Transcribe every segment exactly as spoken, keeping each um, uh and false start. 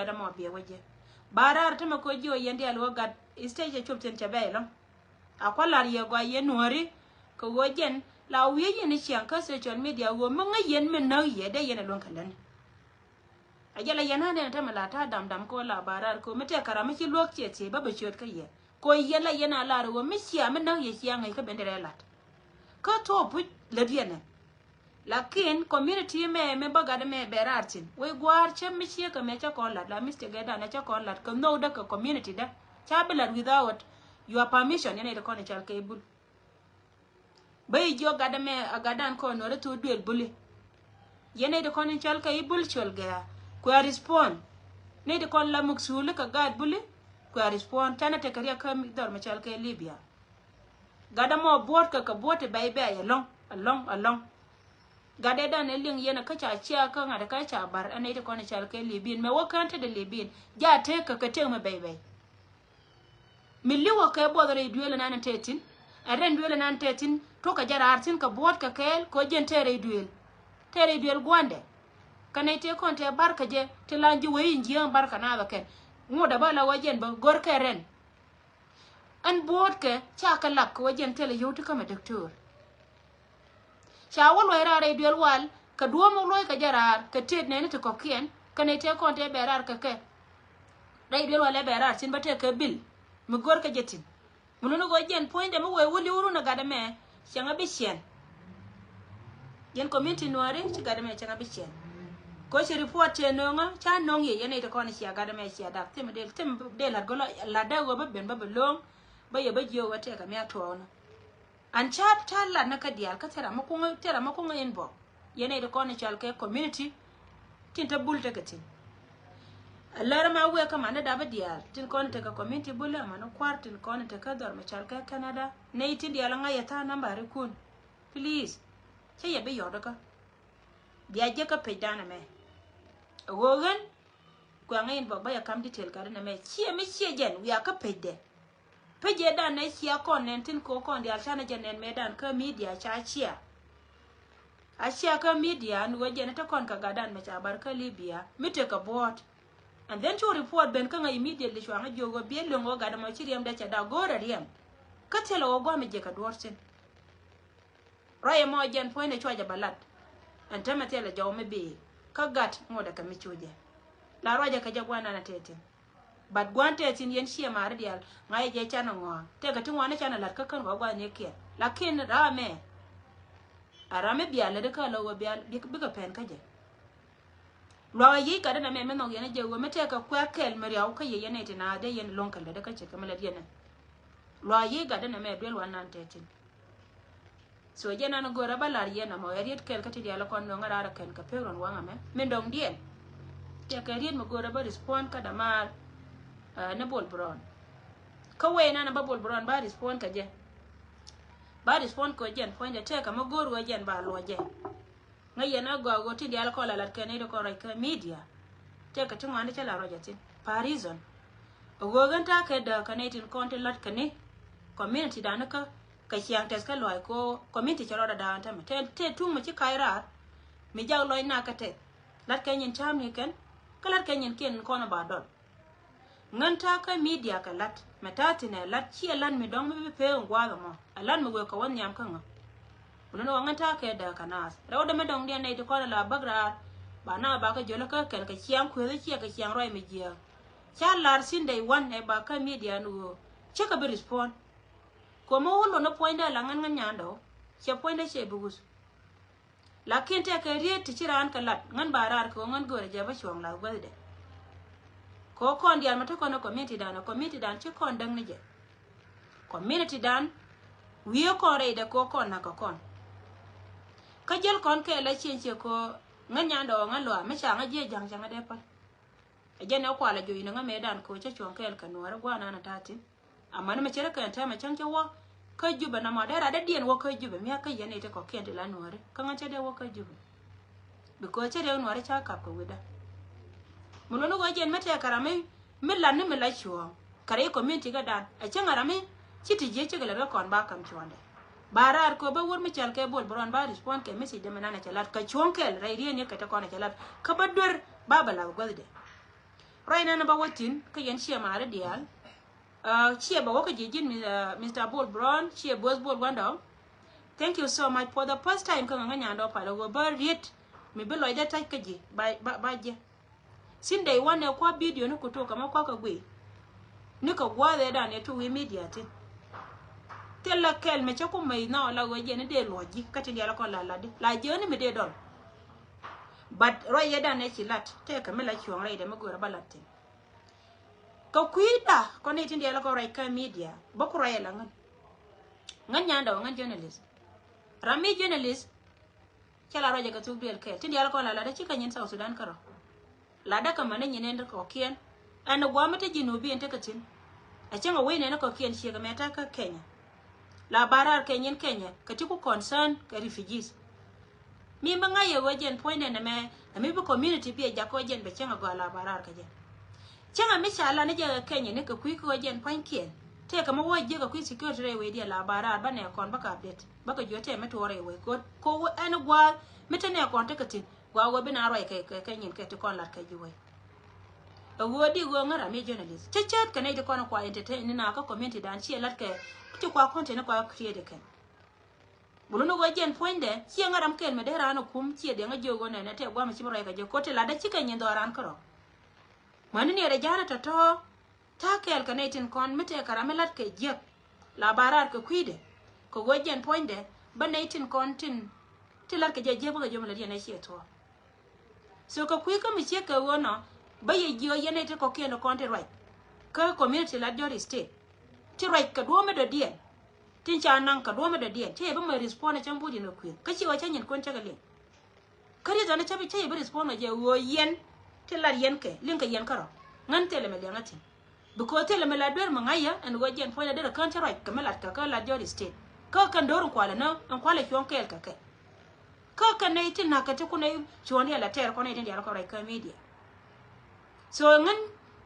Gat ɛmɔ biɛ wä jɛ. Ba raar tämɛ kɛ jiɔ yɛn diaal wä gat stage cɛ cop thi̱n cɛ bɛy lɔ̱ŋ. A kua̱ la̱r yɛ gɔaa yɛn nuɔ̱ɔ̱ri kɛ ɣöö jɛn la wi̱i̱ yɛn i̱ ciaŋ kä social media ɣöö mi ŋäc yɛn mi näk yɛ dee yɛn ɛ luäŋ kɛ lätni. A jɛ la yɛn a nɛn tämɛ la ta̱a̱ dam dam kɛ ɣöö la ba raar kɛ ɣöö mi tɛk kɛ ram mi ci luäk ciɛ thiec bä bɛ ciöt kä yɛ. Kɛ ɣöö yɛn la yɛn a lar ɣöö mi cia mi näk yɛ cia ŋäc kä ben derɛ lat. Kä thuɔɔk puc lät yɛn ɛ. Lakin community mɛ, mɛ bä gat mɛ bɛ raar thi̱n. Wec gua̱a̱r cä mi ciek kɛ mɛ cä kɔn lat, la mistake dan cä kɔn lat kɛ nhök dä kɛ community dä. Ca bi lat without your permission, yɛn a yet kɔn i̱ cal kɛ i̱ bul. Bä i̱ jiɔk gat mɛ a gat dan kɔn nuɔri thok duël buli. Yɛn a yet kɔn i̱ cal kɛ i̱ bul col gɛ̈ɛ̈. Kuɛ respond. Ni ti kɔn la muk suuli kɛ gat buli. Kuɛ respond. Canɛ tekɛ riɛk kä dhɔr mɛ cal kɛ Libya. Gat ɛmɔ buɔ̱ɔ̱tkɛ kɛ buɔ̱ɔ̱t ti bɛy bɛy ɛlɔ̱ŋ, ɛlɔ̱ŋ, ɛlɔ̱ŋ. Gat ɛ dan ɛ liŋ yɛn ɛ kä ca cia kä ŋa̱t ɛ kä ca bar ɛn ɛ ti kɔn ɛ cal kɛ Libin mɛ wä kään te de Libin. Ja tek kɛ kɛ tek mɛ bɛy bɛy. Mi li̱wä kɛ buɔth rɛy duëël ɛnan ɛ te thi̱n. Ɛ rɛn duëël ɛnan ɛ te thi̱n. Tuɔ̱kɛ jɛ raar thi̱n kɛ buɔ̱ɔ̱tkɛ kɛɛl kɛ ɣöö jɛn te rɛy duëël. Te rɛy duëël gua̱ndɛ. Kɛ nɛy tëë kɔn tëë bar kɛ jɛ ti la ji̱ wee in jiääŋ bar kɛ naath ɛ kɛn. Ŋot ɛ bä la wä jɛn bä gör kɛ rɛn. Ɛn buɔ̱ɔ̱tkɛ ca kɛ lak kɛ wä jɛn thilɛ yio̱w ti kämɛ däktöör. Ca wä luɔ̱c raar rɛy duel wal kɛ duɔ̱ɔ̱m wä luɔ̱c kɛ jɛ raar kɛ tëët nɛni ti kɔ̱kiɛn kɛ nɛy tëë kɔn tëë bɛ raar kɛ kɛ. Rɛy duel wal ɛ bɛ raar thi̱n bä tëë kɛ bil mi go̱r kɛ jɛ thi̱n. Mi luni kɛ wä jɛn puɔ̱nydɛ mi wee wä li̱w run ɛ gat ɛmɛ cäŋ ɛ bi ciɛn. Yɛn community nuɔ̱ɔ̱ri ci gat ɛmɛ cäŋ a bi ciɛn. Kɛ ci report cɛ no̱o̱ŋä ca no̱o̱ŋ yɛ yɛn nɛy ti kɔn cia gat ɛmɛ cia dak thim del thim del la̱t gɔlɔ la̱t dee ɣöö bä ben bä bi lo̱o̱ŋ. Bä yɛ bä jiök wä tɛkɛ mi a tuɔɔknä. An ca ca la̱t ni kä diaal kä thil ram mi kuŋä thil ram mi kuŋä inbox. Yɛn nɛy ti kɔn i̱ cɔal kɛ community tin te bul tekɛ thi̱n. Ɛ lär ma wëë kä mani dapä diaal tin kɔn i̱ tekɛ community bul ɛ mani kua̱r tin kɔn i̱ tekɛ dhɔr mi cɔal kɛ Canada. Nɛy tin diaal ŋa̱c yɛ tha̱a̱ŋ nambari kun. Please. Cä yɛ bi yɔt kä. Bia jek kä page dan ɛmɛ. Ɛ ɣöö ɣän kuɛ ŋäc inbox bä yɛ kam detail gat ɛn ɛmɛ ciɛ mi ciɛ jɛn wiaa kä page dɛ. Page dan ɛ cia kɔn nɛn tin ko̱ kɔn diaal canɛ jɛ nɛn mëë dan kä media ca cia. A cia kä media ni ɣöö jɛn ɛ te kɔn kɛ gat dan mɛ ca bar kä Libya mi tekɛ buɔ̱ɔ̱t. And then cu report ben kä ŋäc immediately cua ŋäc jiök ɣöö biɛ lo̱ŋ ɣöö gat ɛmɔ ci riɛmdɛ cɛ dak go̱o̱rɛ riɛm. Kä thilɛ ɣöö gua̱a̱m mi jiɛk kɛ duɔ̱ɔ̱r thi̱n. Ruac ɛmɔ jɛn puɔ̱nydɛ cua jɛ bɛ lat. Ɛn täämɛ thilɛ jɔw mi bi̱i̱ kä gat ŋotdɛ kɛ mi cu jɛ. La ruacɛ kɛ jɛ gua̱n nan ɛ tɛthin. But gua̱n tɛthin yɛn ciɛ maari diaal ŋa̱cɛ jɛ can ɛ ŋɔ̱a̱ tɛkɛ ti ŋuani can ɛ la̱t kä kän kɔ gua̱n ni kiɛn. Lakin ram ɛmɛ a ram mi bial lätdä kä lɔ ɣöö bial bikɛ pɛn kä jɛ. Luaak a yiëc gat ɛn ɛmɛ mi nhɔk yɛn ɛ jɛ ɣöö mi tɛkɛ kuɛ kɛl mi riaw kä yɛ yɛn ɛ ti na dee yɛn lo̱ŋ kɛ lätdä kä ce̱tkɛ mi lät yɛn ɛ. Luaak a yiëc gat ɛn ɛmɛ duel wan nan tɛthin. So jɛ nan go̱o̱rä bä lar yɛn amɔ ɛ riet kɛl kä ti diaal kɔn nöŋä raar kɛn kɛ pek run waŋ amɛ min dɔŋdiɛn. Cɛ kɛ riet mi go̱o̱rä bä respond kä damaar. Ni Bol Bron kä wee nan bä Bol Bron ba respond kɛ jɛ. Ba respond kɛ jɛn puɔ̱nydɛ tëëkä mi go̱o̱r wee jɛn ba luɔc jɛ. Ŋäc yɛn a gɔaa ɣöö ti diaal kɔn la lat kɛn ni di kɔn ruac kä media. Tëëkä ti ŋuani cä la ruac a thin pa reason. A ɣöö ɣän ta̱a̱ kɛ dääk kɛ nɛy tin kɔn ti lat kɛ ni community dan kä kɛ ciaŋ tɛth kä luaac ko community cɛ rɔɔdɛ da̱a̱n tämɛ tëë tuŋ mi ci kac raar. Mi jak lɔc nak kä tɛth lat kɛ nyin cäämni kɛn kä lat kɛ nyin kiɛn kɔn ba dɔl. Ŋän ta̱a̱ kä media kɛ la̱t mɛ ta̱a̱ thi̱n ɛ la̱t ciɛ la̱t mi dɔ̱ŋ mi bi pee in gua̱a̱th ɛmɔ ɛ la̱t mi wëë kɛ wä nhiam kä ŋä. Kulä ni wä ŋän ta̱a̱ kɛ dääk kɛ naath rɛwdɛ mi dɔ̱ŋdiɛn nɛy ti kɔn ɛ la bäk raar. Ba naath ba kɛ jölä kä kɛl kɛ ciaŋ kueethä ciɛ kɛ ciaŋ ruac mi jiääk. Ca lar thi̱n day one ɛ ba kä media ni ɣöö cä kɛ bi respond. Kuɔmä wä luɔt ni puɔ̱nydä la ŋän ŋän nyandɛ ɣöö cɛ puɔ̱nydä cɛ bi wuth. Lakin tɛkɛ riet ti ci raan kɛ lat ŋän ba raar kɛ ɣöö ŋän göörä jɛ bä cuɔ̱ɔ̱ŋ lath guäthdɛ. Kɛ ɣöö kɔn diaal mɛ te kɔn ɛ community dan ɛ community dan ci kɔn däk ni jɛ. Community dan wiee kɔn rɛydɛ kɛ ɣöö kɔn na̱k kɛ kɔn. Kä jäl kɔn kɛɛl la cieŋ ciɛ kɛ ɣöö ŋän nyandɛ ɣöö ŋän luaak mi ca ŋä jiɛ ja̱ŋ ca ŋä dee päl. Ɛ jɛn ɛ kualɛ joc ni ŋä mëëdan kɛ ɣöö cä cuɔ̱ɔ̱ŋ kɛɛl kɛ nuäärä gua̱a̱r nan ɛ ta̱a̱ thi̱n. Amäni mi cɛ rɛ kɛn täämɛ cäŋ cɛ wä kä Jubɛ nɔmɔ dee rat dee diɛn wä kä Jubɛ mia̱k kä yɛn i̱ ti kɔ̱kiɛn ti la nuääri kä ŋän cɛ dee wä kä Jubɛ. Because cɛ riɛk nuääri ca kap kɛ wi̱cdä. Mi luɔ̱ni ɣöö jɛn mi tɛɛk kɛ ram mi mi lat ni mi la cuɔ̱ɔ̱ŋ kɛ rɛy community kädan ɛ cäŋ ɛ ram mi ci ti jiec cikɛ lät kä kɔn ba ka̱m cuɔ̱ɔ̱ŋdɛ. Ba raar kööp bä wur mi cɔal kɛ Bol Bron ba respond kɛ message dee mi nan ɛ cɛ lat kɛ cuɔ̱ɔ̱ŋ kɛl rɛy rieen ni kɛ te kɔn ɛ cɛ lat kä bä duer ba bɛ lath guäthdɛ. Ruac nɛn ba wä thi̱n kä yɛn ciɛ maari diaal. Ciɛ bɛ wä kä ji̱ ji̱n Mister Bol Brown, ciɛ bo̱o̱th Bol Gua̱ndɔɔŋ. Thank you so much for the first time kä ŋäŋä nyandɔ pal ɣöö bä riet mi bi lɔcdɛ ta̱c kä ji̱ ba, ba, ba ji̱. Sin day one ɛ kua̱ video ni kutuk kɛ mɛ kua̱ kɛ guiy. Ni kɛ gua̱a̱th ɛ dan ɛ tu wi̱i̱ media thi̱n. Thil la kɛl mɛ cä kumɛ inɔ la ɣöö jɛ ni dee luɔc ji̱ kä tin diaal kɔn la lat di la jiɛ ni mi dee dɔl. But ruac yɛ dan ɛ ci lat tɛkɛ mi la cuɔ̱ŋ rɛydɛ mi görä ba lat thi̱n. Kɛ kui̱da kɔn i̱ tin diaal kɔn ruac kä media bä ku ruac ɛ la ŋän. Ŋän nyandɛ wä ŋän journalist. Ram mi journalist. Cä la ruacɛ kɛ thuk duël kɛɛl tin diaal kɔn la latdä cikɛ nyin South Sudan kärɔ̱. Latdä kɛ män ni nyin ɛn kɔkiɛn. Ɛn guam mi te Junubin tekɛ thi̱n. Ɛ cäŋ ɛ wec nɛn kɔkiɛn ciek ɛmɛ ta̱kä Kenya. La barar kɛ nyin Kenya kɛ ti ku concern kɛ refugees. Mi mi ŋa̱c yɛ ɣöö jɛn puɔ̱nydɛ nɛmɛ ɛ mi bi community bi ɛ jak kɛ ɣöö jɛn bɛ cäŋ ɛ gɔaa la barar kɛ jɛ. Cäŋ ɛ mi ca lan ni jɛ kɛ Kenya ni kɛ kui̱ kɛ ɣöö jɛn pua̱nykiɛn tëëkɛ mi wä jiäk ɛ kui̱ security rɛy wecdiɛn la barar bä nɛ kɔn bä kɛ update bä kɛ jiö tëë mi tuɔɔr rɛy wec kɛ ɣöö ɛn gua̱a̱th mi te nɛ kɔn tekɛ thi̱n gua̱a̱th ɣöö bi na ruac kɛ kɛ nyin kɛ ti kɔn lat kɛ ji̱ wec. Ɛ ɣöö di ɣöö ŋära mi journalist cä cät kɛ nɛy ti kɔn kua entertain ni na kä community dan ciɛ lat kɛ ti kua content ni kua create kɛn. Bulu ni ɣöö jɛn puɔ̱nydɛ ciɛ ŋäram kɛn mɛ dee raan ɛ kum ciɛ diɛŋ ɛ jiök ɣöö nɛnɛ tɛ guam ɛ ci bi ruac kɛ jiök ko̱ti latdä cikɛ nyin dhɔaaran kärɔ̱. Mäni ni rɛ ja̱a̱n ɛ tɔ̱tɔ̱ ta̱a̱ kɛɛl kɛ nɛy tin kɔn mi tɛɛkɛ ram mi la̱t kɛ jiäk la ba raar kɛ kui̱dɛ kɛ ɣöö jɛn puɔ̱nydɛ bä nɛy tin kɔn tin ti la̱t kɛ jɛ jiäk bä kɛ jiöm lät yɛn ɛ ciɛ thuɔ̱ɔ̱k. So kɛ kui̱ kä mi ciek kɛ ɣöö nɔ bä yɛ jiöö yɛn nɛy ti kɔ̱kiɛn kɔn ti ruac kä community Latjɔr State ti ruac kɛ duɔ̱ɔ̱mɛ dɔ̱diɛn. Tin ca naŋ kɛ duɔ̱ɔ̱mɛ dɔ̱diɛn cä yɛ bä mɛ respond ɛ cäŋ buɔ̱diɛn kɛ kui̱ kä ciɛ wä cä nyin kuën cä kɛ liŋ. Kä reason ni cä bi cä yɛ bi respond kɛ jɛ ɣöö yɛn ti lat yɛn kɛ liŋ kɛ yɛn kärɔ̱. Ŋän thilɛ mi liɛŋä thi̱n. Because thilɛ mi la duer mi ŋa̱c yɛ ɛn ɣöö jɛn puɔ̱ny la derɛ kään cä ruac kɛ mi lat kɛ kä Latjɔr State. Kä kɛn do̱r in kualɛ nä in kualɛ cuɔ̱ŋ kɛɛl kɛ kɛ. Kä kɛn nɛy ti na̱k kɛ ti kun nɛy cuɔ̱ɔ̱ŋ diaal la tɛɛr kɔn nɛy tin diaal kɔn ruac kä media. So ŋän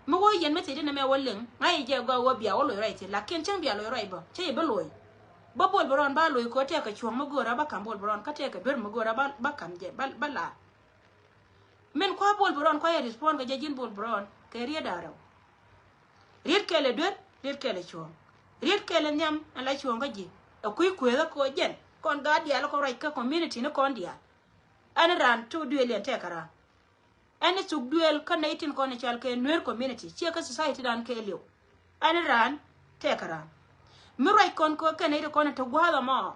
mi wä yɛn mi thil ti nɛmɛ wä liŋ ŋa̱c yɛ jɛ gɔaa wä bia wä loc ruac thi̱n lakin cäŋ bia loc ruac bä cä yɛ bi loc. Bä Bol Brown ba loc kɛ ɣöö tɛkɛ cuɔ̱ŋ mi göörä ba ka̱m Bol Brown kä tɛkɛ duer mi göörä ba, ba ka̱m jɛ ba, ba laar. Min kua Bol Brown kua yɛ respond kɛ jɛ ji̱n Bol Brown kɛ riet da̱ŋ rɛw. Riet kɛl ɛ duer, riet kɛl ɛ cuɔ̱ɔ̱ŋ. Riet kɛl ɛ nhiam ɛn la cuɔ̱ɔ̱ŋ kä ji̱. Ɛ kui̱ kueethä kɛ ɣöö jɛn kɔn gaat diaal kɔn ruac kä community ni kɔn diaal. Ɛn raan tuk duëël yɛn tɛkɛ raan. Ɛn thuk duëël kä nɛy tin kɔn i̱ cɔal kɛ Nuer community ciɛ kä society dan kɛɛliw. Ɛn raan tɛkɛ raan. Mi ruac kɔn kɛ kɛn nɛy ti kɔn i̱ te gua̱a̱th ɛmɔ.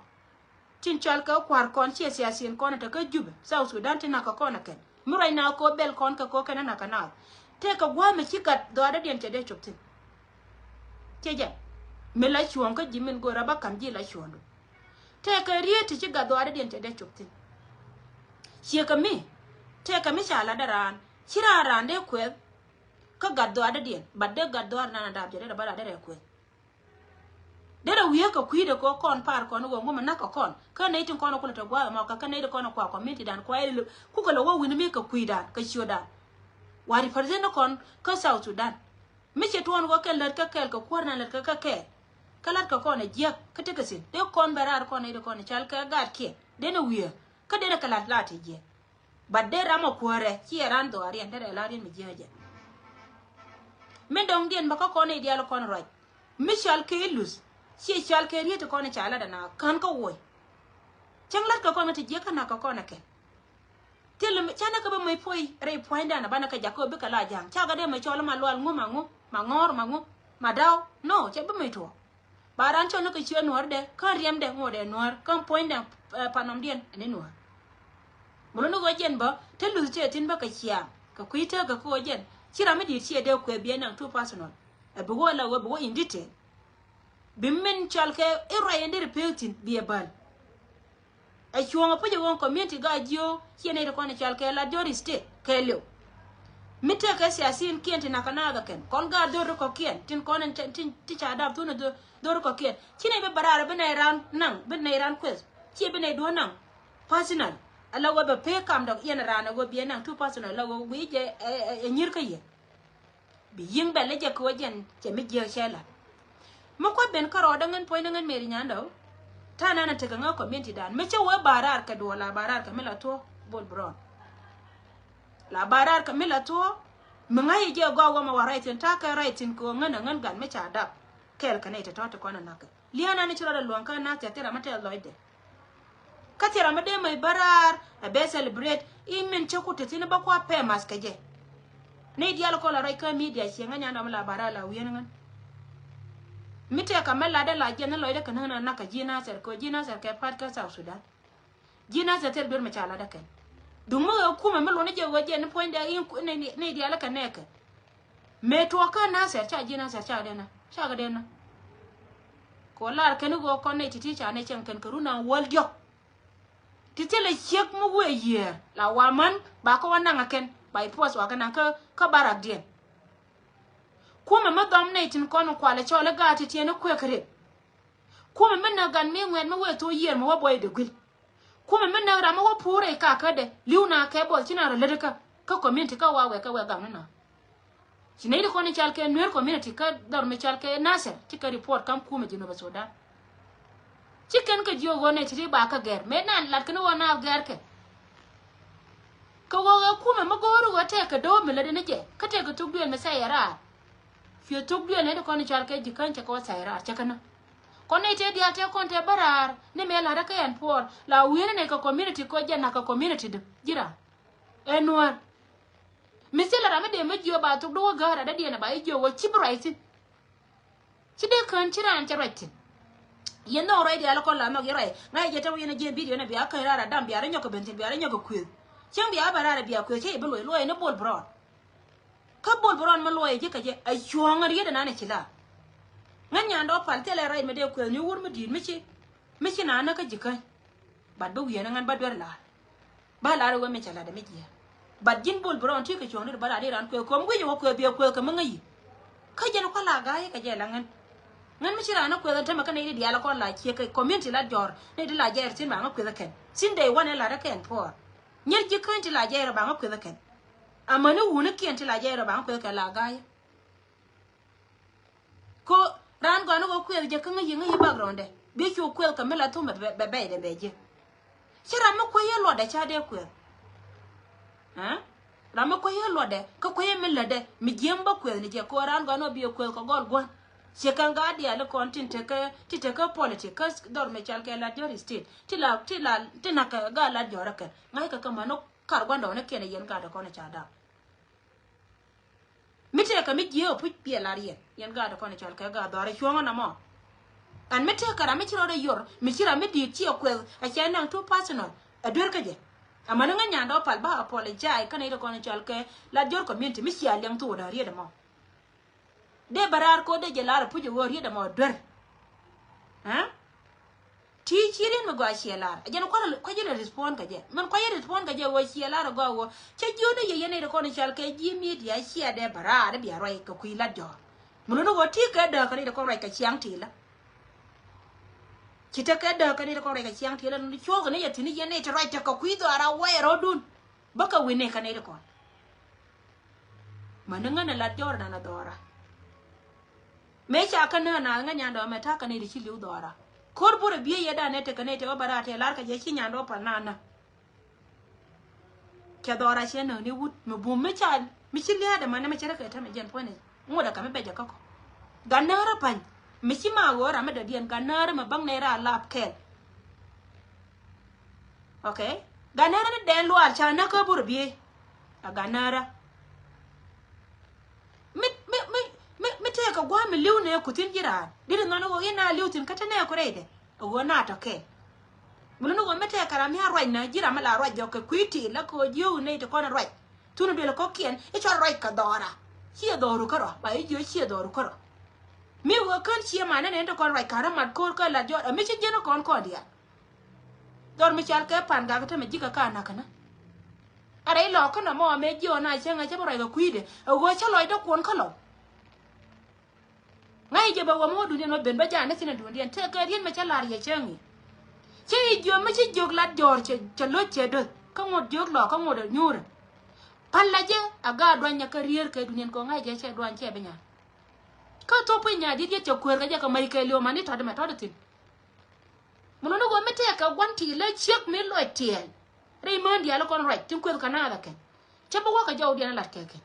Tin cɔal kɛ kua̱r kɔn ciɛ siasiɛn kɔn i̱ te kä Jubɛ South Sudan tin nakä kɔn ɛ kɛn mi ruac na kɛ bɛl kɔn kɛ kɛ kɛn ɛ nakä naath. Tëëkɛ gua̱a̱th mi ci gat dhɔaadädiɛn cɛ dee cop thi̱n. Ciɛ jɛ mi la cuɔ̱ɔ̱ŋ kä ji̱ min go̱o̱rä ba ka̱m ji̱ la cuɔ̱ɔ̱ŋdu. Tëëkɛ riet ti ci gat dhɔaadädiɛn cɛ dee cop thi̱n. Ciɛ kɛ mi tëëkɛ mi ca latdä raan ci raan raan dee kuɛth. Kä gat dhɔaadädiɛn bat dee gat dhɔaar nan a daap jɛ dee rɛ ba lat dee rɛ kuɛth. Derɛ wiee kɛ kui̱dɛ kɛ kɔn par kɔn wä ŋumɛ nak kɛ kɔn kä nɛy tin kɔn kulɛ tɛ gua̱a̱th ɛmɔ kɛ kä nɛy tin kɔn kua community dan kua ilɛ kukɛ lɛ wä wi̱n mi kɛ kui̱dan kɛ ciötdan. Wa represent ni kɔn kä South Sudan. Mi ci tuɔɔn wä kɛn lät kä kɛɛl kɛ kuäär nan lät kä kä kɛɛl. Kä lat kɛ kɔn ɛ jiäk kä tekɛ thi̱n dee kɔn bɛ raar kɔn nɛy ti kɔn cal kɛ gaat kiɛ dee ni wiee kä dee ni kɛ lat lat ɛ jiäk. But dee ram ɔ kuäärɛ ciɛ ran dhɔaariɛn derɛ la riɛn mi jiääk jɛ. Min dɔ̱ŋdiɛn bä kä kɔn i̱ diaal kɔn ruac mi cɔal kɛ i̱ luth ciɛ cɔal kɛ riet ti kɔn i̱ ca lat ɛna kän kä woc. Cäŋ lat kɛ kɔn mi ti jiäk kä nak kɛ kɔn ɛ kɛn. Thil mi canɛ kɛ bi mec puɔ̱c rɛy puɔ̱nydan ɛ banɛ kɛ jakä bikɛ la ja̱a̱ŋ cakɛ dee mɛ cɔl ma lual ŋu ma ŋu ma ŋɔ̱ɔ̱r ma ŋu ma daw. No cɛ bi mec tuɔɔk. Ba ran cɔl ni kɛ ciöt nuɔ̱ɔ̱r dɛ kä riɛm dɛ ŋot dɛ nuɔ̱ɔ̱r kä puɔ̱ny dɛ. Panɔm diɛn ni nuɔ̱ɔ̱r. Mɛ luni ɣöö jɛn bä te luth tëë thi̱n bä kɛ ciaam kɛ kui̱ tëëkɛ kä ɣöö jɛn ci ram mi di̱i̱t ciɛ dee kuɛ biɛ naŋ two personal. Ɛ bi wä la ɣöö bi wä in detail. Bi min cɔal kɛ i̱ ruac in deri pek thi̱n biɛ bäl. Ɛ cuɔ̱ɔ̱ŋ ɛ puc ɛ ɣöö community ga jiö ciɛ nɛy ti kɔn ɛ cɔal kɛ Latjɔr State kɛɛliw. Mi tëëkɛ siasin kiɛn ti nakä naath ɛ kɛn kɔn gaat dho̱r ri kɔ̱kiɛn tin kɔn ɛn tin ti ca dap thun ɛ dho̱r ri kɔ̱kiɛn ci nɛy bi bɛ raar ɛ bi nɛy raan naŋ bi nɛy raan kueth ciɛ bi nɛy duɔ̱ɔ̱r naŋ. Personal ala ɣöö bɛ pek kam dɔk yɛn raan ɛ ɣöö biɛ naŋ two personal ala ɣöö guic jɛ ɛ nyir kä yɛ. Bi yi̱ŋ bɛl ni jɛ kɛ wä jɛn cɛ mi jiääk cɛ lat. Mi kua̱th ben kärɔɔdä ŋän puɔ̱nydä ŋän Meri Nyandɔw. Ta̱a̱ nan a tekɛ ŋä community dan mi cä wee ba raar kɛ duɔl la ba raar kɛ mi la thuɔ̱k Bol Brown. La ba raar kɛ mi la thuɔ̱k. Mi ŋa̱c i̱ jɛ gɔaa wä mɛ wa right thing, ta̱a̱ kɛ right thing kɛ ɣöö ŋän ɛ ŋän gat mi ca dap. Kɛɛl kɛ nɛy tɔ̱tɔ̱ ti kɔn ɛ na̱k kɛ. Lia̱a̱ nan i̱ ci rɔɔdɛ luɔ̱ŋ kä na̱k thia̱k thil ram mi tɛth lɔcdɛ. Kä thil ram mi dee mec bä raar ɛ bɛ celebrate i̱ min cä ku te thi̱n bä kua famous kɛ jɛ. Nɛy diaal kɔn la ruac kä media ciɛ ŋän nyan dɔm la ba raar la wi̱i̱n ŋän. Mi tɛk kä mi latdä la jiɛn ni lɔcdä kɛ näk na na̱k kɛ ji̱ Nasir kɛ ɣöö ji̱ Nasir kɛ part kä South Sudan. Ji̱ Nasir thil duer mi ca latdä kɛn. Duŋ mi ɣöö kumɛ mi luɔ̱n i̱ jɛ ɣöö jɛ ni puɔ̱nydɛ i̱ nɛy diaal kɛ nɛɛkɛ. Mëë tuɔɔk kä Nasir ca ji̱ Nasir ca dee na ca kɛ dee na. Kɛ ɣöö lar kɛn i̱ ɣöö kɔn nɛy ti̱ti̱ ca nɛy cäŋ kɛn kɛ run a wäl diɔ̱k. Ti thilɛ ciek mi wëë yiëë la wa män ba kä wä naŋ a kɛn ba i̱ puɔth wa kɛ naŋ kä kä barakdiɛn. Kumɛ mi dhɔm nɛy tin kɔn kualɛ cɔl i̱ gaat ti tiɛɛn i̱ kuëk ri. Kumɛ mi näk gat mi ŋuɛ̈t mi wëë thok yiëër mi wä buɔy dee gui̱l. Kumɛ mi näk ram mi wä puur rɛy kakädɛ li̱w na kɛ buɔth ci na rɔ lätdä kä kä community kä wa wɛk kɛ wɛk gam ni na. Ci nɛy ti kɔn i̱ cal kɛ Nuer community kä dhɔr mi cal kɛ Nasir ci kɛ report kam kumɛ Jinub Sudan. Ci kɛn kɛ jiök ɣöö nɛy ti ti ba kä gɛr mëë nan lat kɛn ɣöö na gɛr kɛ. Kɛ ɣöö ɛ kumɛ mi go̱o̱ri ɣöö tɛk kɛ do̱o̱p mi lätdä ni jɛ kä tɛk kɛ thok duël mi thɛy ɛ raar. Piɛ thok duël nɛy ti kɔn i̱ cal kɛ ji̱ käny cɛ kɛ wä thɛy raar cɛ kɛ nä. Kɔn nɛy tëë diaal tëë kɔn tëë bä raar ni mëë la̱rä kä ɛn puɔɔr la wi̱i̱ni nɛy kɛ community kɔ jɛ na̱k kɛ community däp ji̱ raar. Ɛ Nuäär. Mi thilɛ ram mi dee mi jiök ba thok duɔ̱k wä gäär a dädiɛn a ba i̱ jiök wä ci bi ruac thi̱n. Ci dee kään ci raan cɛ ruac thi̱n. Yɛn nhɔk ruac diaal kɔn la nhɔk yɛn ruac ŋa̱c jɛ te wä yɛn a jiɛn video ni bia käny raar a dam bia rɔ nyɔk kɛ ben thi̱n bia rɔ nyɔk kɛ kuëth. Cäŋ bia bä raar a bia kuëth cä yɛ bi luɔc luɔc ni Bol Brown. Kä Bol Brown mi luɔc ji̱ kä jɛ a cuɔ̱ɔ̱ŋ a riet ɛnan ɛ ci la. Ŋän nyan dɔ̱ pal thilɛ ruac mi dee kuëth ni wur mi di̱i̱t mi ci mi ci naan näk kä ji̱ käny. Bat bi wi̱i̱ ɛn ŋän bä duer la̱r. Bä la̱r i̱ wee mi cɛ la̱t ɛ mi jiɛɛn. Bat ji̱n Bol Brown ti kɛ cuɔ̱ɔ̱ŋ ni ti bä la̱r i̱ raan kuëth kɛ mi wi̱c ɛ wä kuëth biɛ kuëth kɛ mi ŋäc yi̱. Kä jɛn kua̱ la ga̱a̱c kɛ jɛ la ŋän. Ŋän mi ci raan ni kuëth ɛn tämɛ kä nɛy ti diaal ɛ kɔn la ciek kɛ community la jɔr nɛy ti la jɛɛr thi̱n ba ŋä kuëth ɛ kɛn thi̱n dee wanɛ la̱t ɛ kɛn puɔɔr. Nyier ji̱ käny ti la jɛɛr ba ŋä kuëth ɛ kɛn. Amäni wunikiɛn ti la jɛɛr ba ŋä kuëth ɛ kɛn la ga̱a̱c. Ko raan gɔaa ni kɛ kuëth jɛ kä ŋäc yi̱ ŋäc yi̱ background dɛ bi cu kuëth kɛ mi la thum bɛ bɛy dɛ bɛ ji̱. Ci ram mi kuec i̱ luɔtdɛ ca dee kuëth. Ram mi kuec i̱ luɔtdɛ kä kuec i̱ mi lätdɛ mi jiäm bä kuëth ni jɛ ko raan gɔaa ni kɛ bi kuëth kɛ gɔl gua̱n. Ci kɛn gaat diaal i̱ kɔn tin tekä ti tekä politic kä dhɔr mi cal kɛ Lat Jɔr state ti la ti la ti nakä gaat Lat Jɔr ɛ kɛn ŋa̱ckɛ kä mäni kar gua̱ndɔɔŋnikiɛn ɛ yɛn gaat ɛ kɔn ɛ ca dap. Mi tëëkɛ mi jiääk puc piɛl a riɛn yɛn gaat kɔn cɔl kɛ gaat dhɔr ɛ cuɔ̱ŋä nɔmɔ. Ɛn mi tëëkɛ ram mi ci rɔɔdɛ yor mi ci ram mi di̱i̱t ci ɛ kuɛth ɛ cɛ naŋ too personal ɛ duer kä jɛ. Amäni ŋäc nyandɛ wä pal ba apologize kä nɛy ti kɔn cɔl kɛ Lat Jɔr community mi cia liɛŋ thok däär riet ɛmɔ. Dee bä raar ko̱r dee jɛ lar ɛ puc ɛ ɣöö riet ɛmɔ duer. Ɛ? Ti ci riet mi gɔaa ciɛ lar ɛ jɛn kua̱r kua̱r jɛ lɛ respond kɛ jɛ min kua̱r jɛ respond kɛ jɛ ɣöö ciɛ lar ɛ gɔaa ɣöö cä jiöt ni yɛ yɛn nɛy ti kɔn i̱ cal kɛ ji̱ media ciɛ dee bä raar i̱ bia ruac kɛ kui̱ Lat Jɔr. Mi luni ɣöö ti kɛ dääk kɛ nɛy ti kɔn ruac kɛ ciaŋ ti la. Ci te kɛ dääk kɛ nɛy ti kɔn ruac kɛ ciaŋ ti la ni cuɔ̱ɔ̱k ni yɛ thi̱n i̱ yɛn nɛy ti ruac tekɛ kui̱ dhɔaar a wɛɛr rɔ̱dun. Bä kɛ wi̱n ni kɛ nɛy ti kɔn. Mäni ŋän ɛ Lat Jɔr dan ɛ dhɔra. Mëë ca kä nä na ŋä nyandɛ wä mɛ ta̱a̱ kä nɛy ti ci li̱w dhɔra. Ko̱r burɛ biey yɛ dan nɛ tekɛ nɛy ti wä bä raar tɛ lar kɛ jɛ ci nyandɛ wä pal na nä. Cɛ dhɔra cɛ näk ni wut mi bum mi ca mi ci lia̱a̱dɛ mäni mi cɛ rɛ kɛ tämɛ jɛn puɔ̱nɛ. Ŋot ɛ kɛ mi bɛ jɛ kä kɔ. Gat näärä pa̱ny mi ci ma ɣöö ram mi dɔ̱diɛn gat näärä mi bäŋ nɛy raar lap kɛɛl. Ok. Gat näärä ni dɛn luaal ca näk kä burɛ biey. A gat näärä. Mi mi mi mi mi tëëkɛ gua̱a̱m mi li̱w nɛ ku thi̱n ji̱ raan. Di̱t in nhɔn i̱ ɣöö in na li̱w thi̱n kä te nɛ ku rɛydɛ. Ɛ ɣöö na tɔ̱ kɛɛl. Mi luni ɣöö mi tëëkɛ ram mi a ruac nä ji̱ ram mi la ruac jɔk kɛ kui̱ ti̱i̱l la kɛ ɣöö ji̱ ɣöö nɛy ti kɔn ruac. Thun duël kɔ̱kiɛn i̱ cɔl ruac kɛ dhɔra. Ciɛ dhɔru kärɔ ba i̱ jiö ciɛ dhɔru kärɔ. Mi ɣöö kän ciɛ man nɛn in ti kɔn ruac ka̱n rä mat ko̱r kä Lat Jɔr ɛ mi ci ji̱n kɔn kɔn diaal. Dhɔr mi cal kɛ pan gak tämɛ ji̱ kɛ ka nakä nä. A rɛy lɔɔk kä nɔmɔ mëë jiɔn a cäŋ a cä bi ruac kɛ kui̱dɛ a ɣöö cä lɔcdä kuɔn kä lɔw. Ŋa̱c jɛ bɛ wä mi wä duundiɛn wä ben bä ja̱a̱n ni thi̱n a duundiɛn tëëkɛ riet mɛ cä la̱r yɛ cäŋ i̱. Cä i̱ jiöm mi ci jiök Lat Jɔr cɛ cɛ lo̱c cɛ do̱th kä ŋot jiök lɔɔk kä ŋot a nyuurä. Pal la jɛ a gaat duany nyɛ kä rier kɛ duundiɛn kɛ ŋa̱c jɛ cɛ duany cɛ bi nyan. Kä thop piny nya̱a̱ di̱t yet cɛ kueer kɛ jɛ kɛ mac kɛ li̱w man ni tɔt mɛ tɔt thi̱n. Mun ni ɣöö mi tɛɛkɛ gua̱n ti̱i̱ lä ciek mi lɔc tiɛɛl. Rɛy mään diaal kɔn ruac tin kueth kɛ naath ɛ kɛn. Cä bi wäkɛ jɔwdiɛn ɛ lat kɛ kɛn.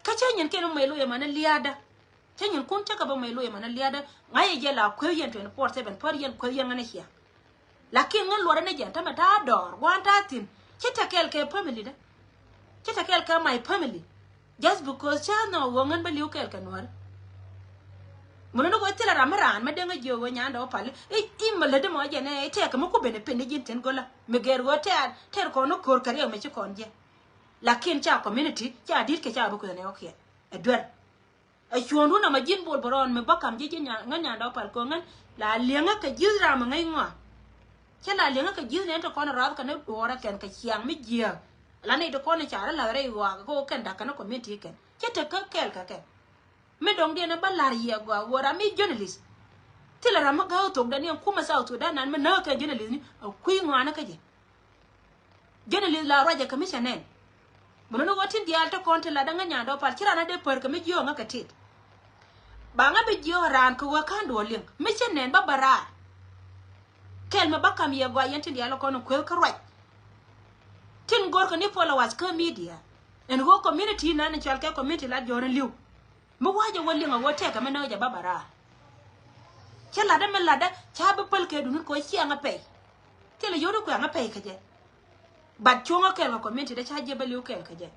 Kä cä nyin kɛn mɛ lo̱c ɛmɛ ni lia̱a̱dä. Cä nyin kun cä kɛ bä mɛ lo̱c ɛmɛ ni lia̱a̱dä. Ŋa̱c yɛ jɛ la kueth yɛn twenty four seven, pär yɛn kueth yɛn ŋän ɛ ciaŋ. Lakin ŋän luɔtdä ni jɛn tämɛ ta̱a̱ dɔɔr gua̱a̱n ta̱a̱ thi̱n. Ci te kɛɛl kɛ family dä. Ci te kɛɛl kɛ my family. Just because ca nhɔk ɣöö ŋän bä li̱w kɛɛl kɛ Nuäär. Mun ni kɔ thilɛ ram mi raan mi deŋ jiök ɣöö nyandɛ wä pal i̱ i̱ mi lätdi mɔ jɛn ɛ tɛɛk mi ku ben ɛ pin ni ji̱n thi̱n go̱lä mi gɛr ɣöö tɛɛr tɛɛr kɔn ni ko̱r kɛ riɛw mi ci kɔn jɛ. Lakin ca community ca di̱t kɛ ca bi kueth nɛ wä kiɛ ɛ duer. Ɛ cuɔ̱ɔ̱ŋdun ɛmɛ ji̱n Bol Bärɔn mi bä kam ji̱ ji̱ ŋän nyandɛ wä pal kɛ ɣöö ŋän la liɛŋä kɛ ji̱th ram mi ŋäc ŋɔa. Cä la liɛŋä kɛ ji̱th nɛn ti kɔn rath kɛn duɔɔrä kɛn kɛ ciaŋ mi jiääk. La nɛy ti kɔn i̱ ca rɔ la̱th rɛy ɣɔaa kɛ ɣöö kɛn da̱k kɛn community kɛn cä te kä kɛɛl kɛ kɛ. Mi dɔ̱ŋ diɛn ɛ bä la̱r yɛ gɔaa ɣöö ram mi journalist. Thilɛ ram mi gäk thok daniɛn kumɛ South Sudan nan mi näk kɛ journalist ni a kui̱ ŋɔaani kä jɛ. Journalist la ruacɛ kɛ mi cɛ nɛn. Mun ni ɣöö tin diaal te kɔn ti lat däŋä nyandɛ wä pal ci ran a dee pär kɛ mi jiööŋä kɛ tit. Ba ŋä bi jiööŋ raan kɛ ɣöö ka̱n duɔ̱ɔ̱r liŋ mi cɛ nɛn bä bä raar. Kɛl mi bä kam yɛ gɔaa yɛn tin diaal kɔn in kueth kä ruac. Tin go̱rkɛ ni followers kä media ɛn ɣöö community nan in cɔal kɛ community lat jɔ̱ɔ̱r in li̱w. Mi wa̱a̱ jɛ wä liŋ a ɣöö tɛkɛ mi näk jɛ bä bä raar. Cä latdä mi latdä ca bi päl kɛ duŋni kɛ ɣöö ciɛŋä pɛy. Thilɛ yio̱w di kuɛŋä pɛy kä jɛ. But cuɔ̱ŋä kɛɛl kɛ community dee ca jiɛ bä li̱w kɛɛl kä jɛ.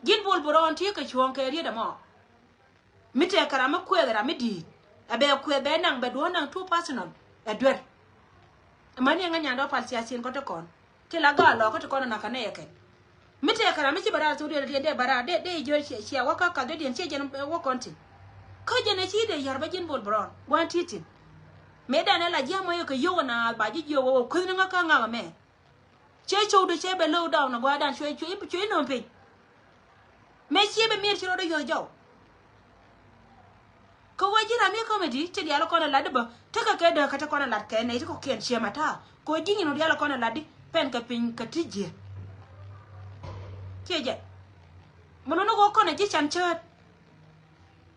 Ji̱n Bol Bärɔn ti kɛ cuɔ̱ɔ̱ŋ kɛ riet ɛmɔ. Mi tɛkɛ ram mi kuɛth ram mi di̱i̱t ɛ bɛ kuɛth bɛ naŋ bɛ duɔ̱ɔ̱r naŋ two personal ɛ duer. Mani ɛŋä nyandɛ wä pal siasin kɔ ti kɔn. Ti la gaa lɔkä ti kɔn ɛ nakä nɛy ɛ kɛn. Mi tɛkɛ ram mi ci bɛ raar thok diɛn diɛn dee bɛ raar dee dee jiö ciɛ ciɛ wä kä kath dee diɛn ciɛ jɛn wä kɔn tin. Kä jɛn ɛ ci dee yär bä ji̱n Bol Bärɔn gua̱n ti tin. Mëë dan ɛ la jiäk mɔ yɛ kɛ yio̱w ɛ na ba ji̱ jiök wä wä kueth ni ŋä kä ŋakä mɛ. Cɛ cowdɛ cɛ bɛ low down a gua̱a̱dan cuɛ cuɛ cuɛ inɔm piny. Mëë ciɛ bɛ miɛt ci rɔɔdɛ yuɔth jɔw. Kä wee ji̱ ram mi comedy ti diaal kɔn a lat di bä tekɛ kɛ dee kä ti kɔn a lat kɛ nɛy ti kɔkiɛn ciɛ ma ta̱a̱ kɛ wee ji̱ nyin wä diaal kɔn a lat di pɛn kɛ piny kɛ ti jiɛ. Ciɛ jɛ. Mun wä ni kɔ kɔn a ji̱ can cäät.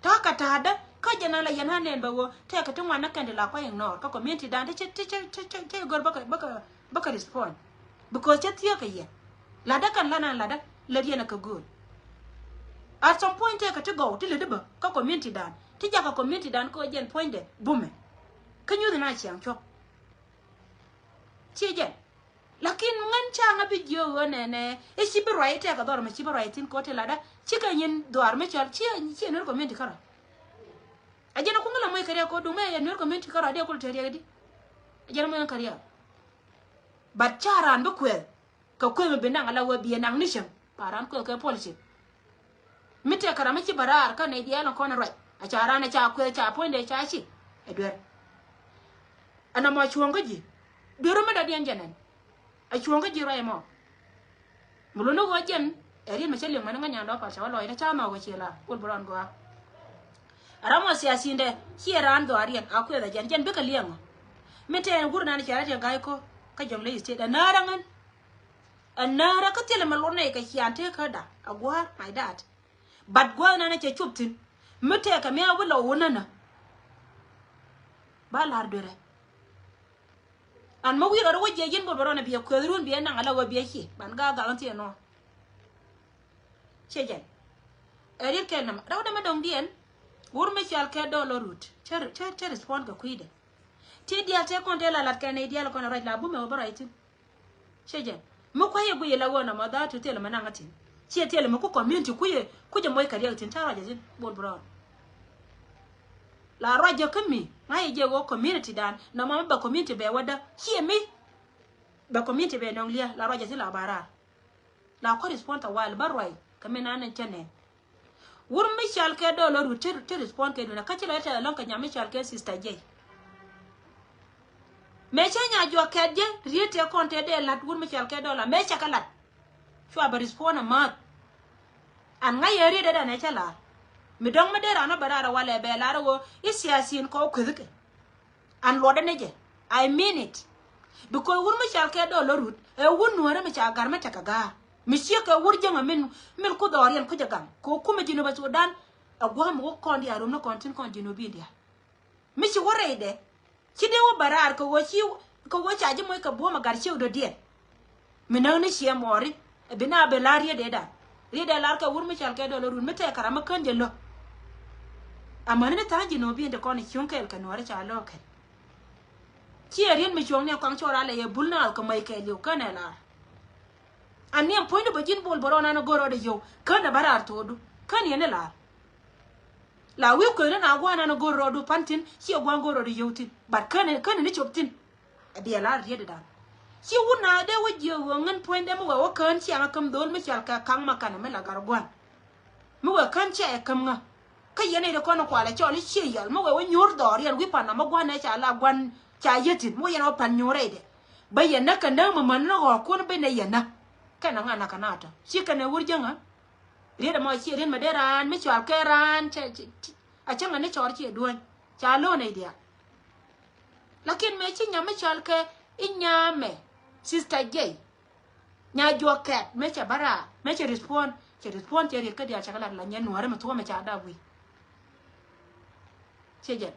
Ta̱a̱ kɛ ta̱a̱dä kä jɛn a la yɛn a nɛn bɛ ɣöö tɛkɛ ti ŋuan ni kɛn ti la kua ignore kä community dan ti cɛ ti cɛ ti cɛ ti gör bäkɛ bäkɛ bäkɛ respond. Because cɛ thiee kɛ yɛ latdä kɛn la nan latdä lät yɛn a kɛ gööl. At some point tɛkɛ ti gɔw ti lätdi bä kä community dan ti jakä community dan kä jɛn puɔ̱nydɛ bumɛ. Kä nyuth na ciaŋ cuɔ̱p. Ciɛ jɛn. Lakin ŋän ca ŋä bi jiök ɣöö nɛnɛ i̱ ci bi ruac i̱ tɛk kɛ dhɔr mɛ ci bi ruac thi̱n kɛ ɣöö ti latdä cikɛ nyin dhuaar mi cɔl ciɛ ciɛ Nuer community kärɔ̱. A jɛn a kuŋ la moc kɛ riɛk kɛ ɣöö duŋ mɛ yɛ Nuer community kärɔ̱ a dee kul te riɛk di. A jɛn a moc kɛ riɛk. But ca raan bi kuɛth kɛ kueth mi bi naŋ a la ɣöö bi ɛ naŋ ni cäŋ ba raan kuɛth kɛ policy. Mi tɛk kɛ ram mi ci bɛ raar kä nɛy diaal in kɔn in ruac a ca raan a ca kueth ca puɔ̱nydɛ ca ci ɛ duer. Ɛn ɛmɔ cuɔ̱ɔ̱ŋ kä ji̱ duer mi dɔ̱diɛn jɛ nɛn. A cuɔ̱ɔ̱ŋ kä ji̱ ruac ɛmɔ. Mi luni ɣöö jɛn ɛ riet mi cä liŋ mɛn ŋä nyandɛ wä pal ca wä lɔcdä ca nhɔk ɛ ciɛ la kul bi rɔn gɔaa. Ɛ ram ɔ siasindɛ ciɛ raan dhɔaariɛn a kuɛth ɛ jɛn jɛn bikɛ liɛŋ ɔ. Mi tɛɛn wur nan cɛ rɛt yɛ ga̱y ko̱ kä Jonglei State ɛ näärä ŋän. Ɛ näärä kä thilɛ mɛ luɔt nɛy kɛ cian tëë käda a gua̱a̱r my dad. But gua̱a̱r nanɛ cɛ cop thi̱n mi tɛɛkɛ mi a wi̱c lɔ wun nänä. Ba la̱r duerɛ. An mi wi̱i̱ rɔ ri wä jiɛ ji̱n bol bɛ rɔn ɛ biɛ kueth run biɛ naŋ ala wä biɛ ci ban ga̱a̱ ga̱a̱ thiee nɔ. Ciɛ jɛn. Ɛ riet kɛl nɛmɛ rɛw dämɛ dɔ̱ŋdiɛn. Wur mi cɔal kɛ Dɔl Rut cä cä cä respond kɛ kui̱dɛ. Ti diaal tëë kɔn tëë la lat kɛn i̱ diaal kɔn ruac la bumɛ wä bä ruac thi̱n. Ciɛ jɛn mi kua̱c i̱ guiy ila ɣöö nɔmɔ dha̱a̱t ti thilɛ mi naŋ a thi̱n. Ciɛ thilɛ mi ku community kui̱ kui̱ jɛ moc kɛ riɛk thi̱n ta̱a̱ ruac a thi̱n bol bi rɔɔn. La ruac jɛ kä mi ŋa̱c i̱ jɛ ɣöö community dan nɔmɔ mi bɛ community bɛ wädä ciɛ mi bɛ community bɛ nɔŋ lia̱a̱ la ruac a thi̱n la ba raar. La kɔ respond a while bä ruac kɛ mi nan ni cä nɛn. Wur mi cɔal kɛ Dɔl Rut ti ti respond kɛ duundɛ kä ci lɔ tɛth ɛlɔ̱ŋ kɛ nyam mi cɔal kɛ Sister Jay. Mëë cä nya juɔk kɛt jɛ riet tëë kɔn tëë dee la̱t wur mi cɔal kɛ Dɔl a mëë cɛ kɛ la̱t. Cua bɛ respond a ma̱a̱th. An ŋa̱c yɛ riet dee danɛ cä la̱r. Mi dɔ̱ŋ mi dee ran ɔ bɛ raar ɛ walɛ bɛ la̱r ɛ ɣöö i̱ siasin kɔ kuethikɛ. An luɔtdä ni jɛ. I mean it. Because wur mi cɔal kɛ Dɔl Rut ɛ wur nuäärä mi ca ga̱r mi tekɛ ga̱a̱r mi ciek kɛ wur jäŋä min min ku dhɔriɛn ku jɛ gaŋ kɛ wä kumɛ Jinub Sudan. Ɛ gua̱a̱m mi wä kɔn diaal rom ni kɔn thi̱n kɔn Jinub in diaal. Mi ci wä rɛydɛ ci dee wä bɛ raar kɛ wä ci kɛ wä ca ji̱ moc kɛ buɔ̱m ɛ ga̱r ciek dɔ̱diɛn. Mi näk ni ciɛ mɔɔri ɛ bi na bɛ la̱r riet dee dan. Riet dee lar kɛ wur mi cɔal kɛ Dɔl Rut mi tɛk kɛ ram mi kän jɛ lo̱k. Amäni ni tha̱a̱ŋ ji̱ nɔ bi in te kɔn i̱ cuŋ kɛɛl kɛ Nuääri ca lo̱k kɛn. Ciɛ riet mi cuɔ̱ŋ ni a kɔaŋ cɔɔr a lɛ yɛ bul naath kɛ mɛy kɛɛl yio̱w kän ɛ lar. An ni ɛn puɔ̱nydu bä ji̱n Bol Bärɔn an go̱r rɔɔdɛ yio̱w kän ɛ bä raar tho̱o̱du kän yɛn ɛ lar. La wi̱i̱ kuëëni na gua̱a̱n an go̱r rɔɔdu pan thi̱n ciɛ gua̱a̱n go̱r rɔɔdɛ yio̱w thi̱n. But kän ɛ, kän ɛ ni cop thi̱n. Ɛ diɛl a riet dan. Ci wun na dee wä jiɛ ɣöö ŋän puɔ̱nydɛ mi wɛ wä kään ciaŋ a käm dho̱l mi cɔal kɛ ka̱ŋ ma kanɛ mi la gar gua̱n. Mi wɛ kään cia ɛ käm ŋä. Kä yɛn nɛy ti kɔn kualɛ cɔl i̱ ciɛ yɔl mi wɛ wä nyuur dhɔriɛn wi̱i̱ pan na mi gua̱n ɛ ca la gua̱n ca yäthin mi wä yɛn wä pan nyuur rɛydɛ. Bä yɛn nä kɛ näk mi män ni ɣɔ̱ɔ̱k kun bi nɛ yɛn nä. Kɛn a ŋa na kɛ na tɔ ci kɛn ɛ wur jäŋä. Riet ɛmɔ ciɛ riet mi dee raan mi cɔal kɛ raan cɛ, cɛ, cɛ, a cäŋɛ ni cɔɔr ciɛ duɔ̱ny. Ca lo̱o̱n nɛy diaal. Lakin mëë ci nyam mi cɔal kɛ i̱ nyamɛ, Sister J. Nya juɔk kɛt mëë cɛ bä raar mëë cɛ respond, cɛ respond cɛ riet kä diaal cɛ kɛ lat la nyɛ Nuääri mi thuɔ̱ɔ̱mɛ ca dap wi̱i̱. Ciɛ jɛn.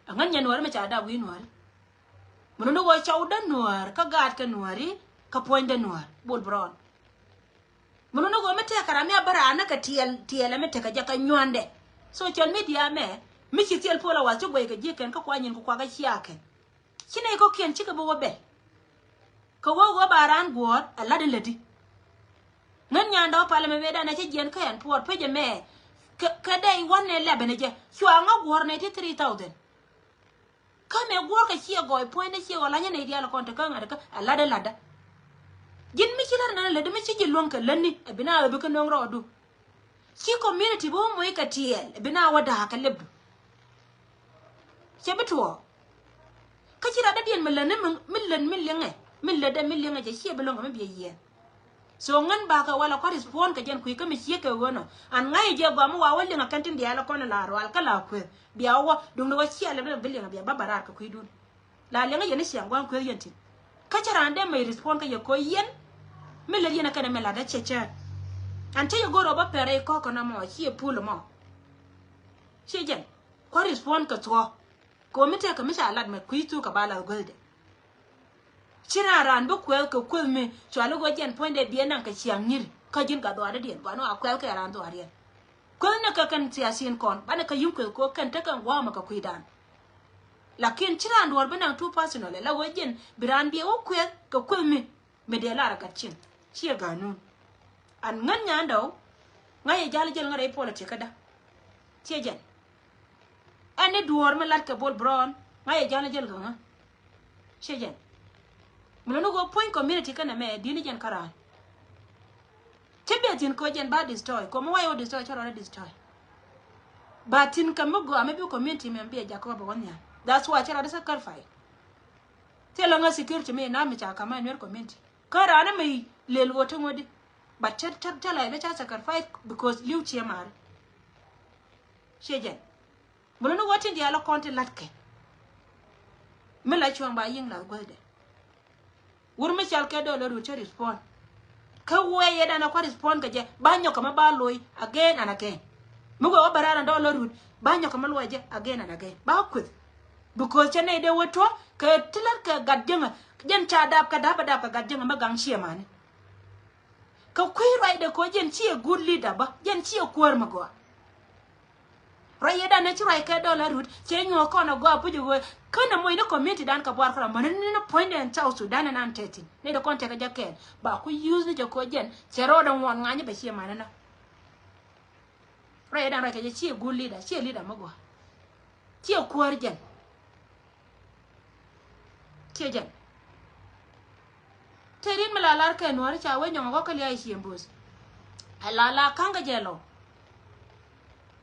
Aŋän nyɛ Nuääri mi ca dap wi̱i̱ Nuääri. Mi nuni ɣöö cɔwdä Nuäär kä gaatkɛ Nuääri kä puɔ̱nydä Nuäär Bol Bärɔn. Mi nuni ɣöö mi tɛk kɛ ram mi a bä raan ni kɛ tiɛɛl, tiɛɛl ɛmɛ tekɛ jɛ kɛ nyuandɛ. Social media mɛ mi ci thil puɔl a wath ci guɛy kɛ ji̱ kɛn kä kuany in ku kuakä cia kɛn. Ci nɛy kɔ̱kiɛn cikɛ bi wä bɛl. Kɛ wä wä ba raan guɔ̱ɔ̱r ɛ lat in lätdi. Ŋän nyandɛ wä palɛ mɛ mëëdan ɛ cä jiɛn kä ɛn puɔɔr pecɛ mɛ. Kɛ, kɛ dɛy wanɛ lɛpɛ ni jɛ cua ŋä guɔ̱ɔ̱r nɛy ti three thousand. Kä mɛ guɔ̱ɔ̱r kɛ ciɛ gɔɔy puɔ̱nydɛ ciɛ gɔɔy lanyä nɛy diaal kɔn te kä ŋa̱t kä ɛ latdä latdä. Ji̱n mi ci lat nɛn ɛ lätdi mi ci ji̱ luäŋ kɛ lätni ɛ bi na ɣä bi kä no̱o̱ŋ rɔɔdu. Ci community bi wä moc kɛ tiɛɛl bi na wä da̱a̱k kɛ lɛpdu. Cɛ bi tuɔɔk. Kä ci rat dädiɛn mi lät ni mi, mi lät mi liŋɛ, mi lät dɛ mi liŋɛ cɛ ciɛ bi lo̱ŋ kɛ mi biɛ yiɛn. So ŋän bakɛ walɛ kɔn respond kɛ jɛn kui̱ kä mi ciek kɛ ɣöö nɔ. An ŋa̱c jɛ gɔaa mi wa wä liŋ a kɛn tin diaal kɔn la rual kä la kueth bia wä duŋdɛ wä ciɛ lɛ bi liŋ a bia ba ba raar kɛ kui̱dun. La liɛŋä yɛn i̱ ciɛ ŋuan kueth yɛn tin. Kä cä raan dee mec respond kä yɛ koc yɛn. Mi lät yɛn a kɛn ɛmɛ latdä cɛ cäät. An cä yɛ go̱r ɔ bä pɛr rɛy kɔ̱k kɔn ɛmɔ ciɛ pul ɛmɔ. Ciɛ jɛn kua̱r respond kɛ thuɔ̱k. Kɛ ɣöö mi tɛkɛ mi ca lat mɛ kui̱ thuk kɛ ba lath guäthdɛ. Ci raan raan bi kuɛth kɛ kueth mi cuali ɣöö jɛn puɔ̱nydɛ biɛ naŋ kɛ ciaŋ nyiri kä ji̱n ka dhuaardädiɛn gua̱n ɣöö a kuɛth kɛ raan dhuaariɛn. Kueth ni kɛ kɛn thiathiin kɔn banɛ kɛ yi̱ŋ kueth kɛ ɣöö kɛn tekɛ gua̱a̱mɛ kɛ kui̱dan. Lakin ci raan duɔ̱ɔ̱r bi naŋ too personal ɛ la ɣöö jɛn bi raan biɛ wä kuɛth kɛ kueth mi mi dee lar a gat cieŋ. Ciɛ ga̱a̱nun. An ŋän nyandɛ ɔ ŋa̱c yɛ ja̱l jäl ŋä rɛy politik kädä. Ciɛ jɛn. Ɛn ni duɔ̱ɔ̱r mi lat kɛ Bol Brown ŋa̱c yɛ ja̱l jäl kä ŋä. Ciɛ jɛn. Mi luni ɣöö puɔ̱ny community kɛnɛ mɛ di̱t ni jɛn kä raan. Cä biɛ thi̱n kɛ ɣöö jɛn ba destroy kɛ ɣöö mi wayɛ wä destroy cä rɔɔdɛ destroy. Ba thi̱n kɛ mi gɔaa mi bi community mɛ biɛ jak kɛ wä bɛ wä nhial. That's why cä rɔɔdɛ sacrifice. Thilɛ ŋä security mi na mi ca ka̱m ɛ Nuer community. Kä raan mi lel ɣöö ti ŋuɔ̱tdi. But cä, cä, cä la ilɛ ca sacrifice because li̱w ciɛ maari. Ciɛ jɛn. Mi luni ɣöö tin diaal kɔn ti la̱tkɛ. Mi la cuɔ̱ŋ ba yi̱ŋ lath guäthdɛ. Wur mi cal kɛ dɔl ɛ rut cä respond. Kä wee yɛ dan ɛ kua̱ respond kɛ jɛ ba nyɔk kɛ ma ba lo̱c again and again. Mi wee wä bɛ raar ɛn dɔl ɛ rut ba nyɔk kɛ ma luɔc jɛ again and again ba kueth. Because cɛ nɛy dee wä tuɔ kɛ ti la̱t kɛ gat jiäŋä. Jɛn ca dap kɛ dap ɛ dap kɛ gat jiäŋä mi gaŋ ciɛ mani. Kɛ kui̱ ruacdɛ kɛ ɣöö jɛn ciɛ good leader bä jɛn ciɛ kuäär mi gɔaa. Ruac yɛ dan ɛ ci ruac kɛ dɔl ɛ rut cɛ nyuɔ̱ɔ̱k kɔn ɛ gɔaa puc ɛ ɣöö känɛ moc ni community dan kɛ buar kɛ ram mäni ni ni puɔ̱nydɛ ɛn South Sudan ɛn an tɛthin ni dee kɔn tɛkɛ jɛ kɛɛl ba ku use ni jɛ kɛ ɣöö jɛn cɛ rɔɔdɛ ŋuɔn ŋa̱ny bɛ ciɛ mani na. Ruac yɛ dan ruac kɛ jɛ ciɛ good leader ciɛ leader mi gɔaa. Ciɛ kuäär jɛn. Ciɛ jɛn. Te riet mi la lar kɛ Nuääri ca wee nyɔŋ a ɣɔk kä lia̱a̱ i̱ ciëŋ bo̱o̱th. Ɛ la la ka̱ŋ kä jɛ lɔ.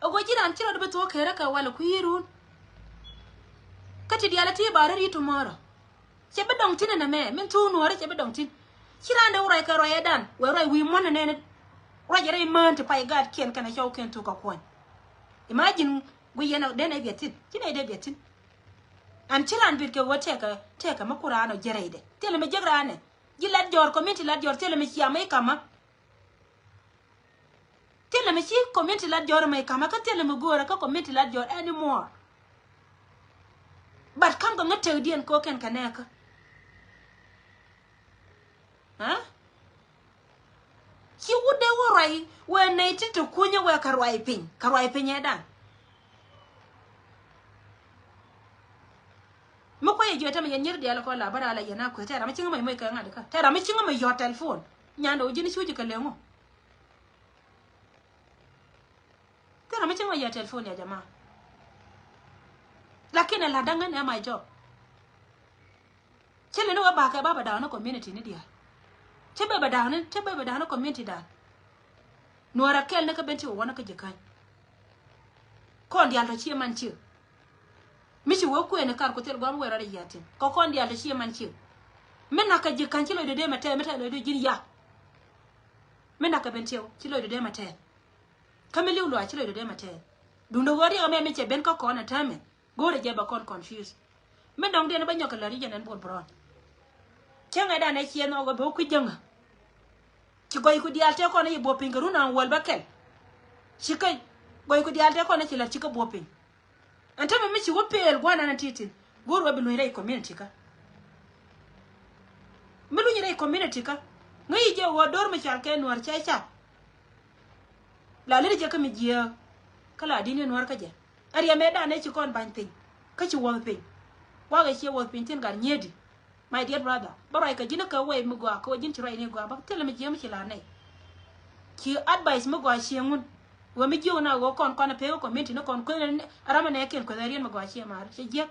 Ɛ guɔ ji̱ raan ci rɔɔdɛ bi thuɔ̱k kerä kɛ walɛ kui̱ run. Kä ti diaal ɛ ti ba rɛr yi̱ tomorrow. Cɛ bi dɔŋ thi̱n ɛn ɛmɛ min thuuk Nuääri cɛ bi dɔŋ thi̱n. Ci raan dee wä ruac kɛ ruac ɛ dan wee ruac wi̱i̱ muɔ̱n ɛnɛn. Ruac ɛ rɛy mään ti pay gaatkiɛn kɛnɛ cɔwkiɛn thuk kɛ kuɔny. Imagine guic yɛn ɛ den ɛ biɛ thi̱n ci nɛy dee biɛ thi̱n. An ci raan bit kɛ ɣöö tɛkɛ tɛkɛ mi ku raan ɔ jiɛ rɛydɛ thilɛ mi jiäk raan ɛ. Ji̱ Lat Jɔr community Lat Jɔr thilɛ mi ciamä i̱ ka̱mä. Thilɛ mi ci community Lat Jɔr mɛ i̱ ka̱mä kä thilɛ mi göörä kä community Lat Jɔr anymore. But ka̱m kɛ ŋä tekdiɛn kɛ ɣöö kɛn kɛ nɛɛkä. Aa ci wut dee wä Ai, wee nɛy ti ti kunyä wee kɛ ruac piny, kɛ ruac piny ɛ dan. Mi kuɛ yɛ jiɛ tämɛ yɛn nyir diaal kɔ la bä raa la yɛn a kueth tɛ ram mi cieŋ mɛ moc kɛ ŋa̱t kä. Tɛ ram mi cieŋ mɛ yɔt telephone. Nyandɛ wä ji̱n cuci kɛ leŋ ɔ. Tɛ ram mi cieŋ mɛ yɔt telephone ya jama. Lakin ɛ la da̱ŋ ni ɛ my job. Cä lɛ ni wä bakɛ ba bɛ da̱a̱k ni community ni diaal. Cä bɛ bɛ da̱a̱k ni, cä bɛ bɛ da̱a̱k ni community dan. Nuɔrɛ kɛl ni kä ben ti wä wä ni kä ji̱ käny. Kɔn diaal tɔ ciɛ man cië. Mi ci wä kuëë ni kar ku thil guam wee rɔt iyiatin. Kɔ kɔn diaal tɔ ciɛ man cië. Mi nak kä ji̱ käny ci lɔcdɛ dee mɛ tɛɛth, mi tɛɛth lɔcdɛ ji̱n ya. Mi nak kä ben ti wä ci lɔcdɛ dee mɛ tɛɛth. Kä mi li̱w luaac ci lɔcdɛ dee mɛ tɛɛth. Duundɛ ɣöö riɛk ɛmɛ mi cɛ ben kä kɔn ɛ täämɛ. Go̱o̱rɛ jɛ bɛ kɔn confuse. Mi dɔ̱ŋ diɛn bä nyɔk kɛ lät i̱ jɛn ɛn Bol Brown. Cäŋɛ dan ɛ ciɛ nhɔk ɛ bɛ wä kui̱ jäŋä. Ci gɔyku diaal tëë kɔn i̱ buɔp piny kɛ run an wäl bä kɛl. Ci kä gɔyku diaal tëë kɔn i̱ ci lät ci kä buɔp piny. Ɛn tämɛ mi ci wä peel gua̱n an ti̱ti̱n. Go̱o̱r wä bi luny rɛy community kä. Mi luny rɛy community kä. Ŋäc i̱ jɛ ɣöö do̱r mi cɔal kɛ nuäär cɛ cap. La lät jɛ kä mi jiääk. Kä la di̱n i̱ nuäär kä jɛ. Ɛ riɛm ëë dan ëë ci kɔn ba̱ny piny. Kä ci wäth piny. Wakɛ ciɛ wäth piny thi̱n gat nyiëëdi. My dear brother, bä ruac kɛ ji̱n kä wee mi gɔaa, kä wee ji̱n ci ruac ni gɔaa, bä thilɛ mi jiääk mi ci la̱r nɛy. Ci advice mi gɔaa cieŋ wun. Wee mi jiök na ɣöö kɔn kɔn ɛ pek ɛ community ni kɔn kueth ni ram ɛ nɛɛkiɛn kueth ɛ riɛn mi gɔaa ciɛ maar, cɛ jiäk.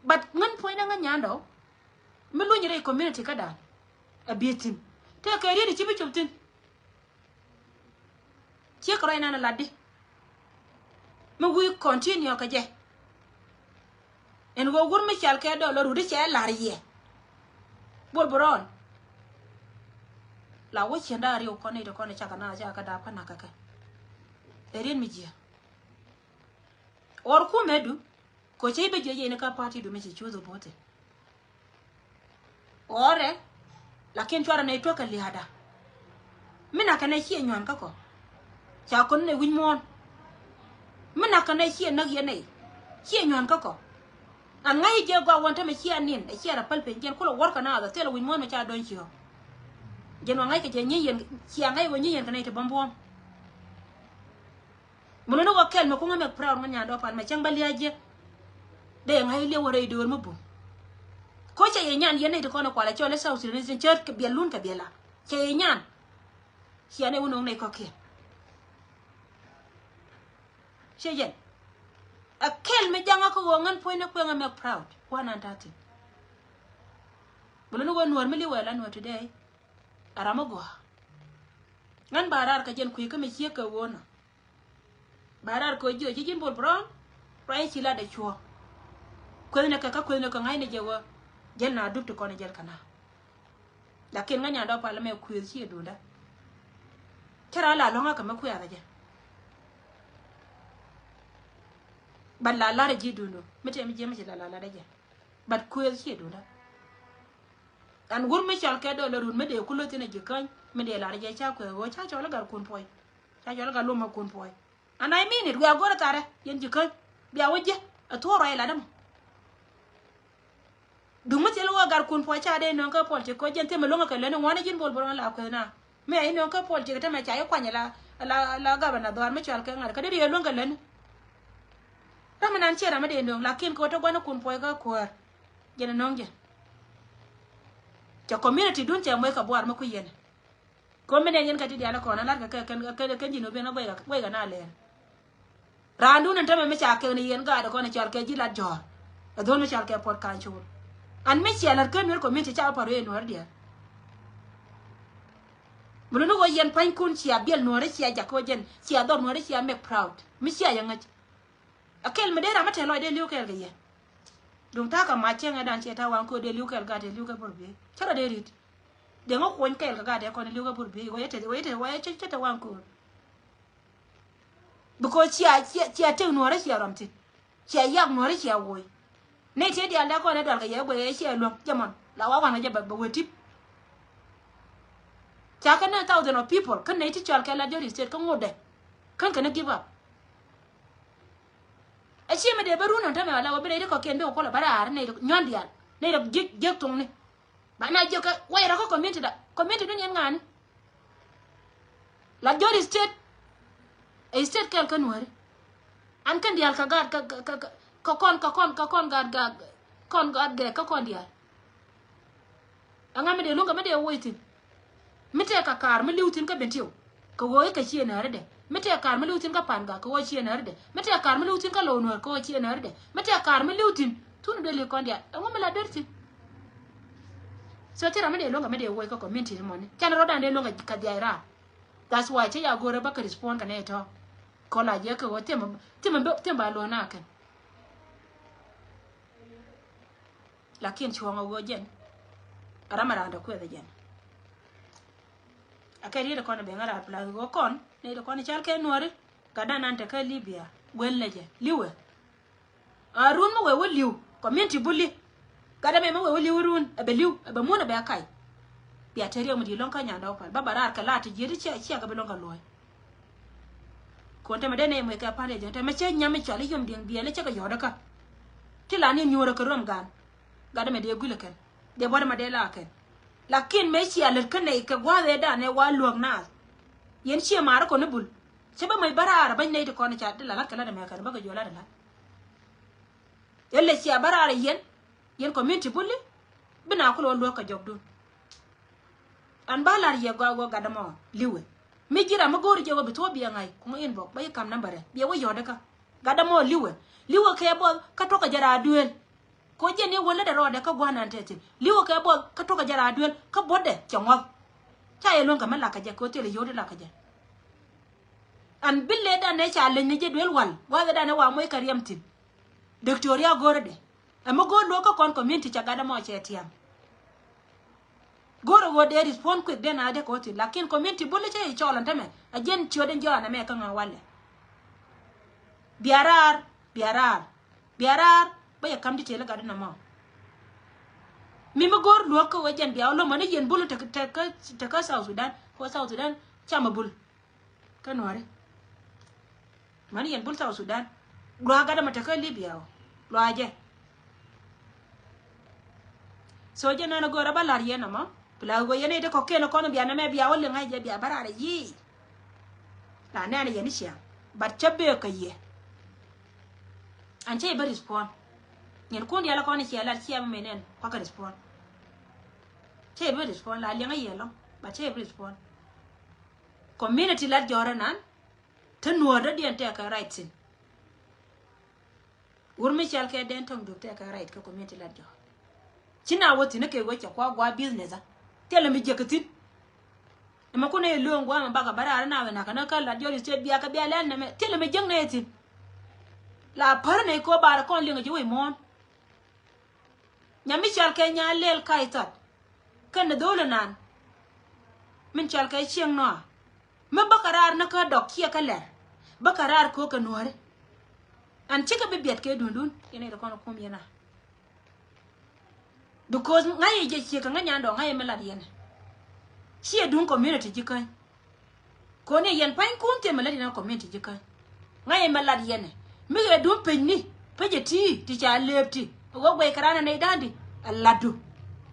But ŋän puɔ̱nydä ŋän nyandɔ mi luny rɛy community kädan. A biey thi̱n. Tëë kɛ riet i̱ ci bi cop thi̱n. Ciek rɔy nan a latdi. Mi wi̱i̱ continue kɛ jɛ. Ɛn ɣöö wur mi cal kɛ dɔl lɔ rut i̱ cɛ lar yɛ. Bol Brown. La wä cien da̱a̱ riw kɔn i̱ ti kɔn i̱ cakɛ na cakɛ da̱a̱p kä nak kɛ kɛ. Ɛ riet mi jiɛ. Or kumɛ du. Kɔ cɛ i̱ bä jiɛ yɛn i̱ kä party du mi ci cuth i̱ bo̱o̱thi. Ɣɔrɛ, lakin cuarɛ nɛy tuäk kɛ lia̱a̱da. Mi nak kɛ nɛy ciɛ nyuan kä kɔ. Ca kɔn nɛy wi̱c muɔ̱ɔ̱n. Mi nak kɛ nɛy ciɛ näk yɛn nɛy. Ciɛ nyuan kä kɔ. An ŋa̱c i̱ jɛ gɔaa wän tämɛ ciɛ nin, ɛ ciɛ rɛ päl piny jɛn kulɛ wär kɛ naath ɛ thilɛ wi̱c muɔ̱ɔ̱n mi ca dɔ̱ny ciɔ. Jɛn wa ŋa̱c kɛ jɛ nyi yɛn, cia ŋa̱c wä nyi yɛn kɛ nɛy ti bäm buɔ̱ɔ̱m. Mun ni wä kɛl mɛ kuŋä mɛ proud ŋä nyandɔ pan mɛ cäŋ bä lia̱a̱ jiɛ. Dee ŋa̱c liɛw wä rɛy döör mi bum. Ko cɛ yɛ nyan yɛn nɛy ti kɔn ɛ kualɛ cɔl ɛ South Sudanese cä kɛ biɛl lun kɛ biɛl la. Cɛ yɛ nyan. Cia nɛy wä no̱o̱ŋ nɛy kɔ̱kiɛn. Cɛ yɛn. Ɛ kɛl mi jaŋä kä ɣöö ŋän puɔ̱ny ni kueŋä mɛ proud. Kuan an ta̱thi̱n. Bä luni wä nuɔ̱ɔ̱r mi li̱w wɛ la nuɔ̱ɔ̱r today. Ɛ ram mi gɔaa. Ŋän ba raar kɛ jɛn kui̱ kä mi ciek kɛ ɣöö nɔ. Ba raar kɛ jiɔ ji̱ ji̱n Bol Brown. Ruac ci lat dee cuɔ̱ɔ̱ŋ. Kueth ni kɛ kä kueth ni kɛ ŋa̱cni jɛ wä. Jäl na dup ti kɔn jäl kɛ na. Lakin ŋäcni a dɔ̱ pal mɛ kueth ci duundä. Cä raa la lɔ̱ŋä kɛ mi kuɛth jɛ. Bat la lar ji̱ duundu mi tëë mi jiɛ mi ci la la lar jɛ. Bat kueth ci duundä. An wur mi cɔl kɛ dɔl run mi dee ku lo̱th in a ji̱ käny mi dee lar jɛ ca kueth ɣöö ca cɔl i̱ gat kun puɔy. Ca cɔl i̱ gat lom a kun puɔy. And I mean it, wiaa go̱rɛ tharɛ yɛn ji̱ käny. Bia wä jiɛ a thuɔ̱ɔ̱r rɔy lat ɛmɔ. Duŋ mi thil wä gat kun puɔy ca dee nöŋ kä politik kɔ jɛn thimɛ luäŋ kɛ lätni ŋuani ji̱n Bol Bol ŋuan la kueth na. Mi a i̱ nöŋ kä politik tämɛ ca i̱ kuany la la la gabana dhɔaar mi cɔal kɛ ŋa̱t kä dee riee luäŋ kɛ lätni. Ram mi nan ciɛ ram mi dee nöŋ lakin kɛ wä te gua̱n kun puɔy kä kuäär. Jɛn a nöŋ jɛ. Cɛ community dun cɛ muec kɛ buar mi kui̱ yɛn. Komi nɛn yɛn kɛ ti diaal kɔn a lar kɛ kɛ kɛn kɛ kɛn ji̱n oben a guɛy kɛ guɛy kɛ na lɛɛr. Raandun ɛn tämɛ mi ca kɛn yɛn gaat kɔn a cɔal kɛ ji̱ lat jɔ̱ɔ̱r. A dho̱n mi cɔal kɛ puɔt ka̱n col. An mi cia lat kä nuer community ca wä pa̱r wee nuer diaal. Mi luni wä yɛn pa̱nykun cia biɛl nuɔ̱ɔ̱ri cia jak wä jɛn cia dhɔr nuɔ̱ɔ̱ri cia make proud. Mi cia yɛ ŋäc. A kɛl mi dee ram mi te lɔc dee li̱w kɛɛl kɛ yɛ. Duŋ ta̱a̱ kɛ mac cäŋɛ dan ciɛ ta̱a̱ waŋ köör dee li̱w kɛɛl gat dee li̱w kɛ bur biey. Cä rɔ dee rit. Dee ŋä kuɔny kɛɛl kɛ gat dee kɔn li̱w kɛ bur biey wä yɛ te wä yɛ te wä yɛ cä te waŋ köör. Because cia cia cia tek nuɔ̱ɔ̱rä cia rɔm thi̱n. Cia yak nuɔ̱ɔ̱rä cia woc. Nɛy tiee diaal dee kɔn ɛ dual kɛ yɛ guɛy ɛ cia luäŋ jɛ mɔn la wa waŋ ɛ jɛ bɛ bɛ wee tip. Ca kɛ nɛn thousand of people kä nɛy ti cɔal kɛ la jɔri state kä ŋotdɛ. Kän kɛn ɛ give up. Ɛ ciɛ mi dee bä run ɔn tämɛ wala wä bi rɛy ti kɔ̱kiɛn bi kɛ kuɔlɛ bä raar nɛy ti nyuan diaal nɛy ti jiäk jiäk thuŋni. Ba na jiäk kɛ way rɔ kä community da community dun yɛn ŋa̱a̱ni. La jɔr state. Ɛ state kɛl kä Nuääri. An kɛn diaal kɛ gaat kɛ, kɛ, kɛ, kɛ, kɛ kɔn, kɛ kɔn, kɛ kɔn gaat, gaat, kɔn gaat gɛ kɛ kɔn diaal. Ɛŋa mi dee luŋ kɛ mi dee woc thi̱n? Mi tɛɛ kɛ kaar mi li̱w thi̱n kä Bentiu kɛ ɣöö i̱ kɛ ciëë nääri dɛ. Mi tɛɛ kaar mi li̱w thi̱n kä Pangak kɛ ɣöö ciëë nääri dɛ. Mi tɛɛ kaar mi li̱w thi̱n kä Lou Nuäär kɛ ɣöö ciëë nääri dɛ. Mi tɛɛ kaar mi li̱w thi̱n thun dee li̱ kɔn diaal. Ɛŋu mi la dör thi̱n? So thil ram mi dee luŋ kɛ mi dee woc kä community mɔni. Canɛ rɔ̱dan dee luŋ kɛ, kɛ dhiac raar. That's why cä ya go̱o̱rä bä kɛ respond kɛ nɛy tɔ̱. Kɔ la jiɛ kɛ ɣöö thimɛ, thimɛ, thimɛ ba luɔ̱n a kɛn. Lakin cuɔ̱ŋ a ɣöö jɛn a ram a raan dɛ kuɛth a jɛn. A kɛ riet kɔn a ben a raar pla ɣöö kɔn nɛy ti kɔn cal kɛ Nuääri. Gatdan an te kä Libya guel lɛ jɛ li̱wɛ. A run mi wee wä li̱w community buli. Gatdan mɛ mi wee wä li̱w run ɛ bɛ li̱w ɛ bɛ mun ɛ bɛ kac. Bia te riɛk mi di̱i̱t lɔ̱ŋ kä Nyandɛ wä pal ba ba raar kɛ laat ti jiet ti cia, cia kɛ bi lɔ̱ŋ kɛ luɔ̱c. Kuɔn te mɛ dee nɛy muec kɛ pa̱n riɛk jiɛn te mɛ cä nyam mi cɔal i̱ yom diɛŋ biɛl i̱ cä kɛ yɔ̱ɔ̱dä kä. Ti la ni nyuurä kɛ ruɔm gan. Gatdan mɛ dee guilɛ kɛn dee buɔ̱t mɛ dee la kɛn. Lakin mɛ cia lät kä nɛy kɛ gua̱a̱th ëëdan ëë wa luäk naath. Yɛn cie maarä kɔn i̱ bul. Cä bä mec bä raar bäny nɛy ti kɔn i̱ ca di la la̱t kɛ la̱t ɛmɛ kɛn bä kɛ juɔl la̱t ɛ la̱t. Yɛn lɛ cia bä raar ɛ yɛn, yɛn community buli. Bi na kulɛ wä luäk kɛ jɔkdun. An ba la̱r yɛ gɔaa wä gatdä mɔ li̱wɛ. Mi ji̱ ram mi go̱o̱ri jɛ wä bi thuɔ̱ɔ̱ biɛ ŋa̱c kuŋä inbox bä yi kam nambärɛ biɛ wä yɔ̱ɔ̱dä kä. Gatdä mɔ li̱wɛ. Li̱wɛ kɛ buɔth kä tuɔ̱kä jɛ raar duëël. Ko jɛn i̱ wä lätdɛ rɔɔdɛ kä gua̱a̱r nan tɛthin. Li̱wä kɛ buɔth kä tuɔ̱kä jɛ raar duel kä buɔ̱tdɛ cɛ ŋuɔ̱th. Ca yɛ luäŋ kɛ mi lakä jɛ kɛ ɣöö thilɛ yio̱w ti lakä jɛ. An bi lëëdan ɛ ca leny ni jɛ duel wal gua̱a̱thdan ɛ wa moc kɛ riɛm thi̱n. Diktoria go̱o̱rädɛ ɛ mi go̱o̱r luɔ̱k kä kɔn community ca gatdɛ mɔ cɛ tiam. Go̱o̱rä ɣöö dee respond quick den a dee kɛ wä thi̱n lakin community bul cä i̱ cɔɔl ɛn tämɛ a jiɛn ciöt ɛn jɔɔn ɛmɛ kä ŋa̱ walɛ. Bia raar, bia raar. Bia raar bä yɛ kam detail gat inɔ mɔ. Mi mi go̱o̱r luɔ̱k kä wee jɛn bia wä lo̱mɔ ni yɛn bul te, te, te, te kä South Sudan. Kä South Sudan camɛ bul. Kä Nuääri. Mani yɛn bul South Sudan. Luaak gat ɛmɔ te kä Libya wä. Luaak jɛ. So jɛ nɔnɔ go̱o̱rä bä la̱r yɛn ɛmɔ. Pla ɣöö yɛn i̱ ti kɔ̱kiɛn kɔn bia nɛmɛ bia wä liŋ a jɛ bia bä raar yiëë. La nɛn yɛn i̱ ciaŋ. But cä bek kä yɛ. An cä yɛ bä respond. Nyɛn kun diaal kɔn i̱ ciɛ lat ciɛ mi nɛn kuakä respond. Cä yɛ bä respond la liɛŋä yɛ lɔŋ. But cä yɛ bä respond. Community lat jɔrɛ nan. Te nuɔɔr dɔ̱diɛn tɛkɛ right thi̱n. Wur mi cɔal kɛ den tɔŋ dup tɛkɛ right kɛ community lat jɔɔr. Ci na wä thi̱n kɛ wec cɛ kua gua business a. Thilɛ mi jiäk thi̱n. Ɛmɛ kun ɛ lööŋ gua mɛ bakɛ bä raar na wɛ nakä na kä lat jɔɔr state bia kɛ bia lɛl nɛmɛ. Thilɛ mi jiäk nɛ thi̱n. La pär nɛ kɔ barɛ kɔn liŋ ji̱ wec muɔ̱ɔ̱n. Nyam mi cɔal kɛ Nyalel Ka̱a̱c Thɔt. Kɛn ni dho̱o̱l inan. Min cɔal kɛ Cieŋ Nɔa. Mi bäkɛ raar ni kä dɔk ciɛ kä lɛr. Bäkɛ raar ko̱o̱k kɛ Nuääri. An cikɛ bi biɛt kɛ duundun. Yɛn ɛ ri kɔn kum yɛn a. Because ŋa̱c yɛ jɛ ciek kɛ ŋäc nyan dɔ̱ŋ ŋa̱c yɛ mi lat yɛn ɛ. Ciɛ duŋ community ji̱ käny. Koni yɛn pa̱ny kun thiɛ mi lat yɛn ɛ community ji̱ käny. Ŋa̱c yɛ mi lat yɛn ɛ mi ɣɛ duŋ pecni pecɛ ti ti ca lëëp ti. Ɣöö guɛy kɛ raan ɛ nɛy da̱a̱n di ɛ latdu.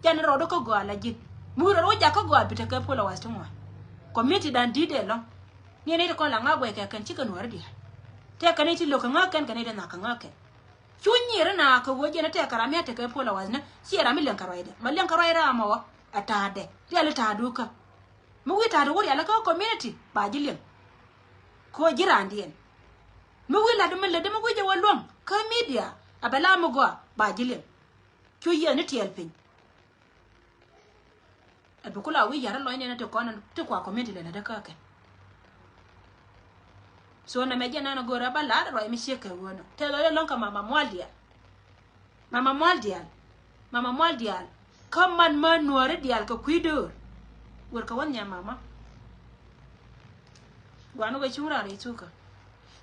Jɛn rɔɔdu kä gɔaa la ji̱n mi wi̱i̱ rɔɔdu wä jak kä gɔaa bi tekɛ puɔl ɛ wa̱th ti ŋuan. Community da̱a̱n di̱i̱t dee lɔ̱ŋ. Ni ɛ nɛy ti kɔn la ŋa̱ guɛy kɛ kɛn cikɛ Nuääri diaal. Tɛk kɛ nɛy ti lo̱k kɛ ŋa̱ kɛn kɛ nɛy ti nhak kɛ ŋa̱ kɛn. Cu nyier ina kɛ ɣöö jɛn ɛ tɛk kɛ ram mi a tekɛ puɔl a wa̱thni. Ciɛ ram mi liɛŋ kɛ ruacdɛ mɛ liɛŋ kɛ ruac ram ɔ a ta̱a̱dɛ riali ta̱a̱du kä. Mi wi̱i̱ ta̱a̱du wä riali kä community ba ji̱ liɛŋ. Kɛ ɣöö ji̱ raandiɛn mi wi̱i̱ la̱tdu mi lätdu mi wi̱i̱ jɛ wä luäŋ kä media a bɛ la mi gɔaa ba ji̱ liɛŋ. Cu yiëë ni tiɛɛl piny. Ɛ bi kula wi̱i̱ yar lɔcni ɛn ti kɔn ti kua community lɛ lɛ dee kä kɛn. So nɛmɛ jɛ nan a go̱o̱rä ba lar ruac mi ciek kɛ ɣöö nɔ tɛth ɣöö lɛ lɔ̱ŋ kɛ mama mual diaal. Mama mual diaal. Mama mual diaal. Kä man mä Nuääri diaal kɛ kui̱ döör. Wër kɛ wä nhiam mama. Guan wä cuŋ ran rɛy thukä.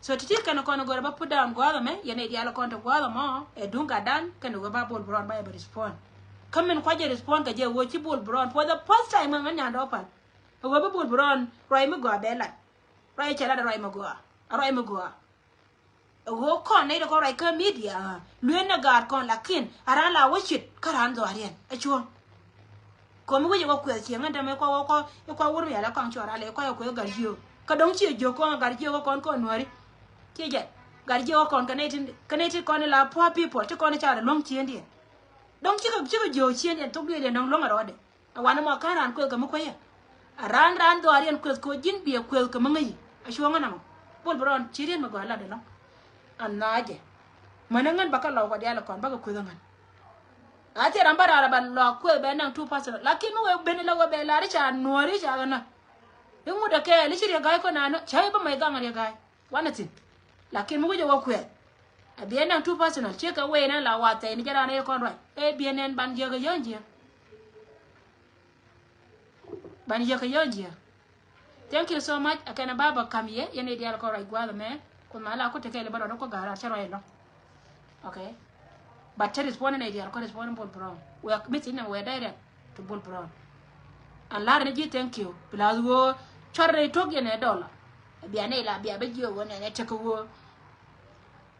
So ti̱ti̱ kɛn kɔn go̱o̱rä ba put down gua̱a̱th ɛmɛ yɛn ɛ diaal kɔn te gua̱a̱th ɛmɔ ɛ duŋ gatdan kɛn wä ba Bol Brown ba ɛ bɛ respond. Kä min kua jɛ respond kɛ jɛ ɣöö ci Bol Brown for the first time ŋäŋ ŋän nyan dɔɔpan. Ɛ ɣöö bi Bol Brown ruac mi gɔaa bɛ lat. Ruac cɛ lat ruac mi gɔaa. A ruac mi gɔaa. Ɛ ɣöö kɔn nɛy ti kɔn ruac kä media lueet ni gaat kɔn lakin a raan la wä cit kä raan dhɔaariɛn ɛ cuɔ̱ŋ. Komi wec ɛ kɔ kuɛth cieŋ ɛn tɛmɛ kɔ wä kɔ ɛ kɔ wur mi yal ɛ kɔaŋ cuɔ raan lɛ ɛ kɔ ɛ kuɛth gat yio̱o̱k. Kä dɔ̱ŋ ciɛ jiök kɔn gat jiök kɔn kɔn nuääri. Ciɛ jɛ gat jiök kɔn kɛ nɛy ti, kɛ nɛy ti kɔn la poor people ti kɔn ca rɛ luäŋ ciëndiɛn. Dɔ̱ŋ cikɛ, cikɛ jiök ciëndiɛn thok duëëdiɛn dɔ̱ŋ luäŋ a rɔɔdɛ. A wanɛ mɔ ka̱n raan kueth kɛ mi kuecä. A raan, raan dhɔaariɛn kueth kɛ ɣöö ji̱n biɛ kueth kɛ mi ŋäci. A cuɔ̱ŋä namɔ. Bol Brown ci riet mi gɔaa lat ɛlɔ̱ŋ. A nhaacɛ. Mänä ŋän bä kä lɔw kɔ diaal kɔn bä kɛ kueth ɛ ŋän. A thil ram bä raar a bä lɔak kueth bɛ naŋ two percent. Lakin mi wee ben la wee bɛ lar i̱ ca nuɔɔri ca ɣän na. I̱ ŋut ɛ kɛɛl i̱ ci riɛ ga̱a̱c kɔn naan ca i̱ bä mɛ gaŋ riɛ ga̱a̱c. Wanɛ thi̱n. Lakin mi wi̱cɛ wä kuɛth. A biɛ naŋ two percent ciɛ kɛ wee nɛn la wa thɛy ni jɛ raan ɛ kɔn ruac ɛ biɛ nɛn ban jiäk ɛ yäŋ jiäk. Ban yäk kä yäŋ jiäk. Thank you so much. Ɛ kɛn ɛ ba bä kam yɛ yɛn i̱ diaal kɔ ruac gua̱a̱th ɛmɛ. Kuoth ma la ku tekɛ li bä rɔɔdɛ kɔ ga̱a̱r raar cä ruac ɛlɔ̱ŋ. Okay. But cä respond ni diaal kɔ respond Bol Brown. Wek message ni wek direct to Bol Brown. An lar ni ji̱ thank you. Plus ɣöö cuarɛ rɛy tuɔ̱k yɛn ɛ dollar. Bia nɛy la bia bä jiök ɣöö nɛnɛ tekɛ ɣöö.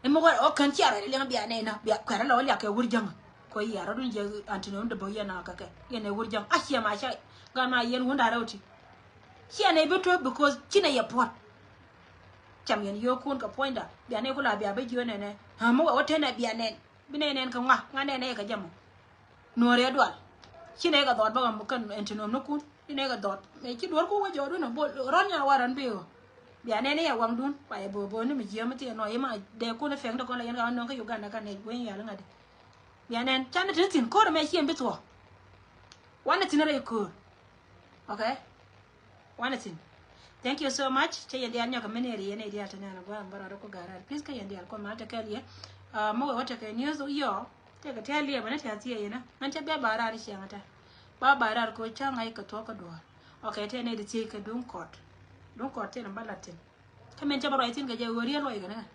Ɛmɛ wä ɔ kän cia rɔ liɛŋ bia nɛy na bia kuɛrɛ lɔ liak kɛ wur jäŋä. Kɔ yia rɔ dun jɛ Anthony wun dɛ bä yɛn a kɛkɛ yɛn ɛ wur jäŋ a cia ma ca. Gan ma yɛn wun da rɛw ti. Cia nɛy bi tuɔ̱k because ci nɛy yɛ puɔt. Cam yɛn yio̱o̱kun kɛ puɔ̱nyda bia nɛy ku la bia bä jiö nɛnɛ. Hä mi wɛ wä tenɛ bia nɛn bi nɛy nɛn kɛ ŋa ŋa nɛnɛ kɛ jɛ mɔ. Nuɔ̱ɔ̱ri adual. Ci nɛy kɛ dhɔɔt bä kɛ kän ɛn ti nuɔ̱m ni kun. Ci nɛy kɛ dhɔɔt. Mɛ ci duɔ̱r ku wä jɔɔdun ɛ bol rɔ̱n nya warɛn bi ɣöö. Bia nɛn i̱ ɛ waŋdun. Kua yɛ bo̱o̱ bo̱o̱ ni mi jiääm i̱ thiee nɔ i̱ ma dee kun i̱ fɛŋdɛ kɔn la yɛn ka nɔŋ kä Uganda ka nɛy gueny yal ŋa̱di. Bia nɛn canɛ te thi̱n ko̱r ɛmɛ ci ɛn bi thuɔ̱ɔ̱k. Wanɛ thi̱n rɛy ko̱r. Okay. Wanɛ thi̱n. Thank you so much. Cä yɛn diaal nyɔk kɛ mi nɛɛri yɛn i̱ diaal te nɛn a gua̱a̱th bä rɔɔdɛ ku ga̱a̱r raar. Please kä yɛn diaal kɔn ma te kɛl yɛ. Mɛ wee wä tekɛ news yɔ. Tekɛ tɛ̈ liɛpɛ ni tɛ̈ thiec inä mɛn cä bia ba raar i̱ ciɛŋ tä. Ba ba raar kɛ ɣöö cä ŋa̱c kɛ thuɔ̱k kä duɔ̱ɔ̱r. Okay, tɛ̈ nɛy di thiec kɛ duŋ kɔt. Duŋ kɔt thi̱n ba lat thi̱n. Kä min cä bä ruac thi̱n kɛ jɛ ɣöö riet luɔc kɛ ni ŋä.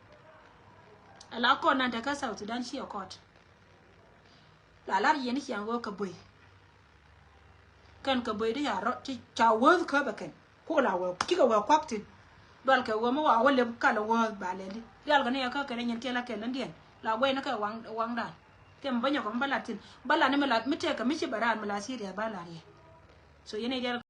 Ala kɔn nan te kä South Sudan ciɛ kɔt. La lar yɛn i̱ ciɛŋ ɣöö kɛ buey. Kɛn kɛ buey di ca rɔ ti ca wäth käp ɛ kɛn. Ku la wee cikɛ wee kuak thi̱n. Dual kɛ wee mi wa wä lep kal wäth ba lɛli. Rial kɛ ni ɛ kä kɛn ɛ nyin tiɛl ɛ kɛn ländiɛn. La guɛy ni kɛ waŋ, waŋdan. Tɛm bä nyɔk kɛ mi bä lat thi̱n. Bä lat ni mi lat mi tɛk kɛ mi ci bɛ raar mi la serious bä lat yɛ. So yɛn i̱ rial